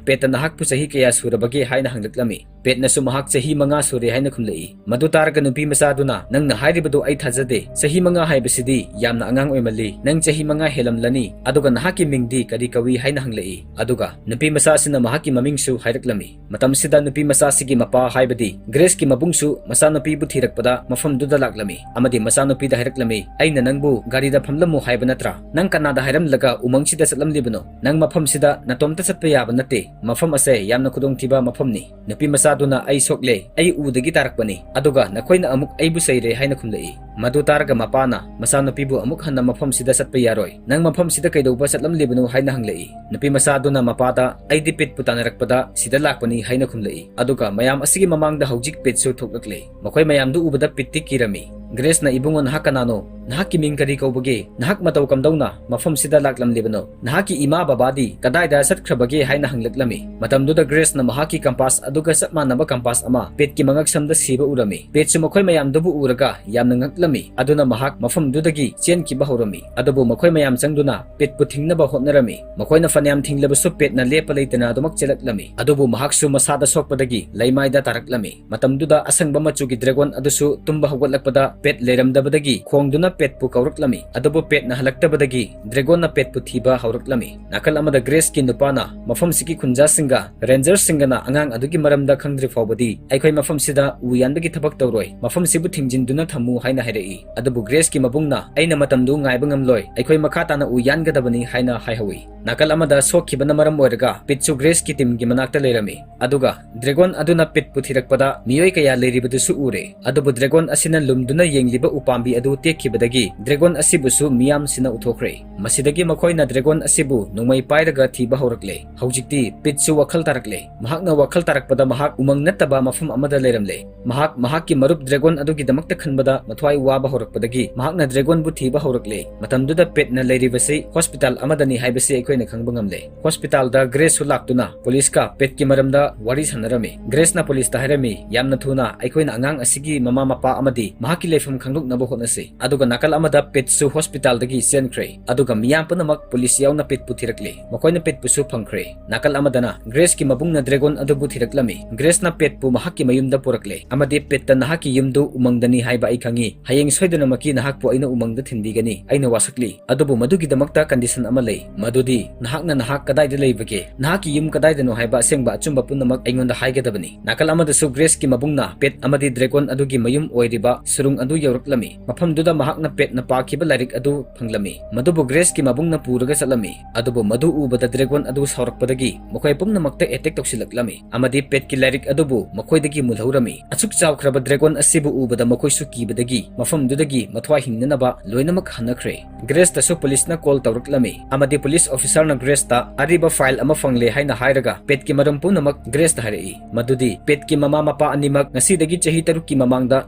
ꯄꯦꯠꯇ "ꯅꯍꯥꯛꯄꯨ ꯆꯍꯤ ꯀꯌꯥ ꯁꯨꯔꯕꯒꯦ?" ꯍꯥꯏꯅ ꯍꯪꯂꯛꯂꯝꯃꯤ꯫ ꯄꯦꯠꯅꯁꯨ "ꯃꯍꯥꯛ ꯆꯍꯤ ꯃꯉꯥ ꯁꯨꯔꯦ" ꯍꯥꯏꯅ ꯈꯨꯝꯂꯛꯏ꯫ ꯃꯗꯨ ꯇꯥꯔꯒ ꯅꯨꯄꯤ ꯃꯆꯥ ꯑꯗꯨꯅ, "ꯅꯪꯅ ꯍꯥꯏꯔꯤꯕꯗꯨ ꯑꯩ ꯊꯥꯖꯗꯦ꯫ ꯆꯍꯤ ꯃꯉꯥ ꯍꯥꯏꯕꯁꯤꯗꯤ ꯌꯥꯝꯅ ꯑꯉꯥꯡ ꯑꯣꯏꯃꯜꯂꯤ꯫ ꯅꯪ ꯆꯍꯤ ꯃꯉꯥ ꯍꯦꯜꯂꯝꯂꯅꯤ꯫ ꯑꯗꯨꯒ ꯅꯍꯥꯛꯀꯤ ꯃꯤꯡꯗꯤ ꯀꯔꯤ ꯀꯧꯏ?" ꯍꯥꯏꯅ ꯍꯪꯂꯛꯏ꯫ ꯑꯗꯨꯒ ꯅꯨꯄꯤ ꯃꯆꯥ ꯑꯁꯤꯅ ꯃꯍꯥꯛꯀꯤ ꯃꯃꯤꯡꯁꯨ ꯍꯥꯏꯔꯛꯂꯝꯃꯤ꯫ ꯃꯇꯝꯁꯤꯗ ꯅꯨꯄꯤ ꯃꯆꯥꯁꯤꯒꯤ ꯃꯄꯥ, ꯍꯥꯏꯕꯗꯤ ꯒ꯭ꯔꯦꯁꯀꯤ ꯃꯕꯨꯡꯁꯨ ꯃꯆꯥꯅꯨꯄꯤꯕꯨ ꯊꯤꯔꯛꯄꯗ ꯃꯐꯝꯗꯨꯗ ꯂꯥꯛꯂꯝꯃꯤ ꯑꯃꯗꯤ ꯃꯆꯥꯅꯨꯄꯤꯗ ꯍꯥꯏꯔꯛꯂꯝꯃꯤ, "ꯑꯩꯅ ꯅꯪꯕꯨ ꯒꯥꯔꯤꯗ ꯐꯝꯂꯝꯃꯨ ꯍꯥꯏꯕ ꯅꯠꯇ꯭ꯔꯥ? ꯅꯪ ꯀꯅꯥꯗ ꯍꯥꯏꯔꯝꯂꯒ ꯎꯃꯪꯁꯤꯗ ꯆꯠꯂꯝꯂꯤꯕꯅꯣ? ꯅꯪ ꯃꯐꯝꯁꯤꯗ ꯅꯇꯣꯝꯇ ꯆꯠꯄ ꯌꯥꯕ ꯅꯠꯇꯦ꯫ ꯃꯐꯝ ꯑꯁꯦ ꯌꯥꯝꯅ ꯈꯨꯗꯣꯡꯊꯤꯕ ꯃꯐꯝꯅꯤ꯫ ꯅꯨꯄꯤ ꯃꯆꯥꯗꯨꯅ 'ꯑꯩ ꯁꯣꯛꯂꯦ, ꯑꯩ ꯎꯗꯒꯤ ꯇꯥꯔꯛꯄꯅꯤ, ꯑꯗꯨꯒ ꯅꯈꯣꯏꯅ ꯑꯃꯨꯛ ꯑꯩꯕꯨ ꯆꯩꯔꯦ' ꯍꯥꯏꯅ ꯈꯨꯝꯂꯛꯏ꯫ ꯃꯗꯨ ꯇꯥꯔꯒ ꯃꯄꯥꯅ ꯃꯆꯥꯅꯨꯄꯤꯕꯨ ꯑꯃꯨꯛ ꯍꯟꯅ ꯃꯐꯝꯁꯤꯗ ꯆꯠꯄ ꯌꯥꯔꯣꯏ, ꯅꯪ ꯃꯐꯝꯁꯤꯗ ꯀꯩꯗꯧꯕ ꯆꯠꯂꯝꯂꯤꯕꯅꯣ ꯍꯥꯏꯅ ꯍꯪꯂꯛꯏ꯫ ꯅꯨꯄꯤ ꯃꯆꯥ ꯑꯗꯨꯅ ꯃꯄꯥꯗ, "ꯑꯩꯗꯤ ꯄꯤꯠꯄꯨ ꯇꯥꯟꯅꯔꯛꯄꯗ ꯁꯤꯗ ꯂꯥꯛꯄꯅꯤ" ꯍꯥꯏꯅ ꯈꯨꯝꯂꯛꯏ꯫ ꯑꯗꯨꯒ ꯃꯌꯥꯝ ꯑꯁꯤꯒꯤ ꯃꯃꯥꯡꯗ ꯍꯧꯖꯤꯛ ꯄꯤꯠꯁꯨ ꯊꯣꯛꯂꯛꯂꯦ꯫ ꯃꯈꯣꯏ ꯃꯌꯥꯝꯗꯨ ꯎꯕꯗ ꯄꯤꯠꯇꯤ ꯀꯤꯔꯝꯃꯤ꯫ ꯒ꯭ꯔꯦꯁꯅ, "ꯏꯕꯨꯡꯉꯣ, ꯅꯍꯥꯛ ꯀꯅꯥꯅꯣ? ꯅꯍꯥꯛꯀꯤ ꯃꯤꯡ ꯀꯔꯤ ꯀꯧꯕꯒꯦ? ꯅꯍꯥꯛ ꯃꯇꯧ ꯀꯝꯗꯧꯅ ꯃꯐꯝꯁꯤꯗ ꯂꯥꯛꯂꯝꯂꯤꯕꯅꯣ? ꯅꯍꯥꯛꯀꯤ ꯏꯃꯥ ꯕꯕꯥꯗꯤ ꯀꯗꯥꯏꯗ ꯆꯠꯈ꯭ꯔꯕꯒꯦ?" ꯍꯥꯏꯅ ꯍꯪꯂꯛꯂꯝꯃꯤ꯫ ꯃꯇꯝꯗꯨꯗ ꯒ꯭ꯔꯦꯁꯅ ꯃꯍꯥꯛꯀꯤ ꯀꯝꯄꯥꯁ ꯑꯗꯨꯒ ꯆꯞ ꯃꯥꯟꯅꯕ ꯀꯝꯄꯥꯁ ꯑꯃ ꯄꯤꯠꯀꯤ ꯃꯉꯛꯁꯝꯗ ꯁꯤꯕ ꯎꯔꯝꯃꯤ꯫ ꯄꯤꯠꯁꯨ ꯃꯈꯣꯏ ꯃꯌꯥꯝꯗꯨꯕꯨ ꯎꯔꯒ ꯌꯥꯝꯅ ꯉꯛꯂꯝꯃꯤ꯫ ꯑꯗꯨꯅ ꯃꯍꯥꯛ ꯃꯐꯝꯗꯨꯗꯒꯤ ꯆꯦꯟꯈꯤꯕ ꯍꯧꯔꯝꯃꯤ꯫ ꯑꯗꯨꯕꯨ ꯃꯈꯣꯏ ꯃꯌꯥꯝ ꯆꯪꯗꯨꯅ ꯄꯤꯠꯄꯨ ꯊꯤꯡꯅꯕ ꯍꯣꯠꯅꯔꯝꯃꯤ꯫ ꯃꯈꯣꯏꯅ ꯐꯅꯌꯥꯝ ꯊꯤꯡꯂꯕꯁꯨ ꯄꯤꯠꯅ ꯂꯦꯞꯄ ꯂꯩꯇꯅ ꯑꯗꯨꯃꯛ ꯆꯦꯜꯂꯛꯂꯝꯃꯤ꯫ ꯑꯗꯨꯕꯨ ꯃꯍꯥꯛꯁꯨ ꯃꯁꯥꯗ ꯁꯣꯛꯄꯗꯒꯤ ꯂꯩꯃꯥꯏꯗ ꯇꯥꯔꯛꯂꯝꯃꯤ꯫ ꯃꯇꯝꯗꯨꯗ ꯑꯁꯪꯕ ꯃꯆꯨꯒꯤ ꯗ꯭ꯔꯦꯒꯣꯟ ꯑꯗꯨꯁꯨ ꯇꯨꯝꯕ ꯍꯧꯒꯠꯂꯛꯄꯗ ꯄꯦꯠ ꯂꯩꯔꯝꯗꯕꯗꯒꯤ ꯈꯣꯡꯗꯨꯅ ꯄꯦꯠꯄꯨ ꯀꯧꯔꯛꯂꯝꯃꯤ꯫ ꯑꯗꯨꯕꯨ ꯄꯦꯠꯅ ꯍꯜꯂꯛꯇꯕꯗꯒꯤ ꯗ꯭ꯔꯦꯒꯣꯟꯅ ꯄꯦꯠꯄꯨ ꯊꯤꯕ ꯍꯧꯔꯛꯂꯝꯃꯤ꯫ ꯅꯥꯀꯜ ꯑꯃꯗ ꯒ꯭ꯔꯦꯁꯀꯤ ꯅꯨꯄꯥꯅ ꯃꯐꯝꯁꯤꯒꯤ ꯈꯨꯟꯖꯥꯁꯤꯡꯒ ꯔꯦꯟꯖꯔꯁꯤꯡꯒꯅ ꯑꯉꯥꯡ ꯑꯗꯨꯒꯤ ꯃꯔꯝꯗ ꯈꯪꯗ꯭ꯔꯤ ꯐꯥꯎꯕꯗꯤ ꯑꯩꯈꯣꯏ ꯃꯐꯝꯁꯤꯗ ꯎ ꯌꯥꯟꯕꯒꯤ ꯊꯕꯛ ꯇꯧꯔꯣꯏ, ꯃꯐꯝꯁꯤꯕꯨ ꯊꯤꯡꯖꯤꯟꯗꯨꯅ ꯊꯝꯃꯨ ꯍꯥꯏꯅ ꯍꯥꯏꯔꯛꯏ꯫ ꯑꯗꯨꯕꯨ ꯒ꯭ꯔꯦꯁꯀꯤ ꯃꯕꯨꯡꯅ, "ꯑꯩꯅ ꯃꯇꯝꯗꯨ ꯉꯥꯏꯕ ꯉꯝꯂꯣꯏ, ꯑꯩꯈꯣꯏ ꯃꯈꯥ ꯇꯥꯅ ꯎ ꯌꯥꯟꯒꯗꯕꯅꯤ" ꯍꯥꯏꯅ ꯍꯥꯏꯍꯧꯏ꯫ ꯅꯥꯀꯜ ꯑꯃꯗ ꯁꯣꯛꯈꯤꯕꯅ ꯃꯔꯝ ꯑꯣꯏꯔꯒ ꯄꯤꯠꯁꯨ ꯒ꯭ꯔꯦꯁꯀꯤ ꯇꯤꯝꯒꯤ ꯃꯅꯥꯛꯇ ꯂꯩꯔꯝꯃꯤ꯫ ꯑꯗꯨꯒ ꯗ꯭ꯔꯦꯒꯣꯟ ꯑꯗꯨꯅ ꯄꯤꯠꯄꯨ ꯊꯤꯔꯛꯄꯗ ꯃꯤꯑꯣꯏ ꯀꯌꯥ ꯂꯩꯔꯤꯕꯗꯨꯁꯨ ꯎꯔꯦ꯫ ꯑꯗꯨꯕꯨ ꯗ꯭ꯔꯦꯒꯣꯟ ꯑꯁꯤꯅ ꯂꯨꯝꯗꯨꯅ ꯌꯦꯡꯂꯤꯕ ꯎꯄꯥꯝꯕꯤ ꯑꯗꯨ ꯇꯦꯛꯈꯤꯕꯗꯒꯤ ꯗ꯭ꯔꯦꯒꯣꯟ ꯑꯁꯤꯕꯨꯁꯨ ꯃꯤꯌꯥꯝꯁꯤꯅ ꯎꯊꯣꯛꯈ꯭ꯔꯦ꯫ ꯃꯁꯤꯗꯒꯤ ꯃꯈꯣꯏꯅ ꯗ꯭ꯔꯦꯒꯣꯟ ꯑꯁꯤꯕꯨ ꯅꯣꯡꯃꯩ ꯄꯥꯏꯔꯒ ꯊꯤꯕ ꯍꯧꯔꯛꯂꯦ꯫ ꯍꯧꯖꯤꯛꯇꯤ ꯄꯤꯠꯁꯨ ꯋꯥꯈꯜ ꯇꯥꯔꯛꯂꯦ꯫ ꯃꯍꯥꯛꯅ ꯋꯥꯈꯜ ꯇꯥꯔꯛꯄꯗ ꯃꯍꯥꯛ ꯎꯃꯪ ꯅꯠꯇꯕ ꯃꯐꯝ ꯑꯃꯗ ꯂꯩꯔꯝꯂꯦ꯫ ꯃꯍꯥꯛ ꯃꯍꯥꯛꯀꯤ ꯃꯔꯨꯞ ꯗ꯭ꯔꯦꯒꯣꯟ ꯑꯗꯨꯒꯤꯗꯃꯛꯇ ꯈꯟꯕꯗ ꯃꯊ꯭ꯋꯥꯏ ꯋꯥꯕ ꯍꯧꯔꯛꯄꯗꯒꯤ ꯃꯍꯥꯛꯅ ꯗ꯭ꯔꯦꯒꯣꯟꯕꯨ ꯊꯤꯕ ꯍꯧꯔꯛꯂꯦ꯫ ꯃꯇꯝꯗꯨꯗ ꯄꯦꯠꯅ ꯂꯩꯔꯤꯕꯁꯤ ꯍꯣꯁꯄꯤꯇꯥꯜ ꯑꯃꯗꯅꯤ ꯍꯥꯏꯕꯁꯤ ꯑꯩꯈꯣꯏꯅ ꯈꯪꯕ ꯉꯝꯂꯦ꯫ ꯍꯣꯁꯄꯤꯇꯥꯜꯗ ꯒ꯭ꯔꯦꯁꯁꯨ ꯂꯥꯛꯇꯨꯅ ꯄꯨꯂꯤꯁꯀ ꯄꯦꯠꯀꯤ ꯃꯔꯝꯗ ꯋꯥꯔꯤ ꯁꯥꯟꯅꯔꯝꯃꯤ꯫ ꯒ꯭ꯔꯦꯁꯅ ꯄꯨꯂꯤꯁꯇ ꯍꯥꯏꯔꯝꯃꯤ, "ꯌꯥꯝꯅ ꯊꯨꯅ ꯑꯩꯈꯣꯏꯅ ꯑꯉꯥꯡ ꯑꯁꯤꯒꯤ ꯃꯃꯥ ꯃꯄꯥ ꯑꯃꯗꯤ ꯃꯍꯥꯛꯀꯤ ꯂꯩꯐꯝ ꯈꯪꯗꯣꯛꯅꯕ ꯍꯣꯠꯅꯁꯤ"꯫ ꯑꯗꯨꯒ ꯅꯥꯀꯜ ꯑꯃꯗ ꯄꯦꯠꯁꯨ ꯍꯣꯁꯄꯤꯇꯥꯜꯗꯒꯤ ꯆꯦꯟꯈ꯭ꯔꯦ꯫ ꯑꯗꯨꯒ ꯃꯤꯌꯥꯝ ꯄꯨꯝꯅꯃꯛ ꯄꯨꯂꯤꯁ ꯌꯥꯎꯅ ꯄꯦꯠꯄꯨ ꯊꯤꯔꯛꯂꯦ꯫ ꯃꯈꯣꯏꯅ ꯄꯦꯠꯄꯨꯁꯨ ꯐꯪꯈ꯭ꯔꯦ꯫ ꯅꯥꯀꯜ ꯑꯃꯗꯅ ꯒ꯭ꯔꯦꯁꯀꯤ ꯃꯕꯨꯡꯅ ꯗ꯭ꯔꯦꯒꯣꯟ ꯑꯗꯨꯕꯨ ꯊꯤꯔꯛꯂꯝꯃꯤ꯫ ꯒ꯭ꯔꯦꯁꯅ ꯄꯦꯠꯄꯨ ꯃꯍꯥꯛꯀꯤ ꯃꯌꯨꯝꯗ ꯄꯨꯔꯛꯂꯦ ꯑꯃꯗꯤ ꯄꯦꯠꯇ, "ꯅꯍꯥꯛꯀꯤ ꯌꯨꯝꯗꯨ ꯎꯃꯪꯗꯅꯤ ꯍꯥꯏꯕ ꯑꯩ ꯈꯪꯏ꯫ ꯍꯌꯦꯡ ꯁꯣꯏꯗꯅꯃꯛꯀꯤ ꯅꯍꯥꯛꯄꯨ ꯑꯩꯅ ꯎꯃꯪꯗ ꯊꯤꯟꯕꯤꯒꯅꯤ꯫ ꯑꯩꯅ ꯋꯥꯁꯛꯂꯤ꯫ ꯑꯗꯨꯕꯨ ꯃꯗꯨꯒꯤꯗꯃꯛꯇ ꯀꯟꯗꯤꯁꯟ ꯑꯃ ꯂꯩ, ꯃꯗꯨꯗꯤ ꯅꯍꯥꯛꯅ ꯅꯍꯥꯛ ꯀꯗꯥꯏꯗ ꯂꯩꯕꯒꯦ, ꯅꯍꯥꯛꯀꯤ ꯌꯨꯝ ꯀꯗꯥꯏꯗꯅꯣ ꯍꯥꯏꯕ ꯑꯁꯦꯡꯕ ꯑꯆꯨꯝꯕ ꯄꯨꯝꯅꯃꯛ ꯑꯩꯉꯣꯟꯗ ꯍꯥꯏꯒꯗꯕꯅꯤ"꯫ ꯅꯥꯀꯜ ꯑꯃꯗꯁꯨ ꯒ꯭ꯔꯦꯁꯀꯤ ꯃꯕꯨꯡꯅ ꯄꯦꯠ ꯑꯃꯗꯤ ꯗ꯭ꯔꯦꯒꯣꯟ ꯑꯗꯨꯒꯤ ꯃꯌꯨꯝ ꯑꯣꯏꯔꯤꯕ ꯁꯨꯔꯨꯡ ꯑꯗꯨ ꯌꯧꯔꯛꯂꯝꯃꯤ꯫ ꯃꯐꯝꯗꯨꯗ ꯃꯍꯥꯛ ꯃꯍꯥꯛꯅ ꯄꯦꯠꯅ ꯄꯥꯈꯤꯕ ꯂꯥꯏꯔꯤꯛ ꯑꯗꯨ ꯐꯪꯂꯝꯃꯤ꯫ ꯃꯗꯨꯕꯨ ꯒ꯭ꯔꯦꯁꯀꯤ ꯃꯕꯨꯡꯅ ꯄꯨꯔꯒ ꯆꯠꯂꯝꯃꯤ꯫ ꯑꯗꯨꯕꯨ ꯃꯗꯨ ꯎꯕꯗ ꯗ꯭ꯔꯦꯒꯣꯟ ꯑꯗꯨ ꯁꯥꯎꯔꯛꯄꯗꯒꯤ ꯃꯈꯣꯏ ꯄꯨꯝꯅꯃꯛꯇ ꯑꯦꯇꯦꯛ ꯇꯧꯁꯤꯜꯂꯛꯂꯝꯃꯤ ꯑꯃꯗꯤ ꯄꯦꯠꯀꯤ ꯂꯥꯏꯔꯤꯛ ꯑꯗꯨꯕꯨ ꯃꯈꯣꯏꯗꯒꯤ ꯃꯨꯜꯍꯧꯔꯝꯃꯤ꯫ ꯑꯁꯨꯛ ꯆꯥꯎꯈ꯭ꯔꯕ ꯗ꯭ꯔꯦꯒꯣꯟ ꯑꯁꯤꯕꯨ ꯎꯕꯗ ꯃꯈꯣꯏꯁꯨ ꯀꯤꯕꯗꯒꯤ ꯃꯐꯝꯗꯨꯗꯒꯤ ꯃꯊ꯭ꯋꯥꯏ ꯍꯤꯡꯅꯅꯕ ꯂꯣꯏꯅꯃꯛ ꯍꯟꯅꯈ꯭ꯔꯦ꯫ ꯒ꯭ꯔꯦꯁꯇꯁꯨ ꯄꯨꯂꯤꯁꯅ ꯀꯣꯜ ꯇꯧꯔꯛꯂꯝꯃꯤ ꯑꯃꯗꯤ ꯄꯨꯂꯤꯁ ꯑꯣꯐꯤꯁꯥꯔꯅ ꯒ꯭ꯔꯦꯁꯇ ꯑꯔꯤꯕ ꯐꯥꯏꯜ ꯑꯃ ꯐꯪꯂꯦ ꯍꯥꯏꯅ ꯍꯥꯏꯔꯒ ꯄꯦꯠꯀꯤ ꯃꯔꯝ ꯄꯨꯝꯅꯃꯛ ꯒ꯭ꯔꯦꯁꯇ ꯍꯥꯏꯔꯛꯏ꯫ ꯃꯗꯨꯗꯤ ꯄꯦꯠꯀꯤ ꯃꯃꯥ ꯃꯄꯥ ꯑꯅꯤꯃꯛ ꯉꯁꯤꯗꯒꯤ ꯆꯍꯤ ꯇꯔꯨꯛꯀꯤ ꯃꯃꯥꯡꯗ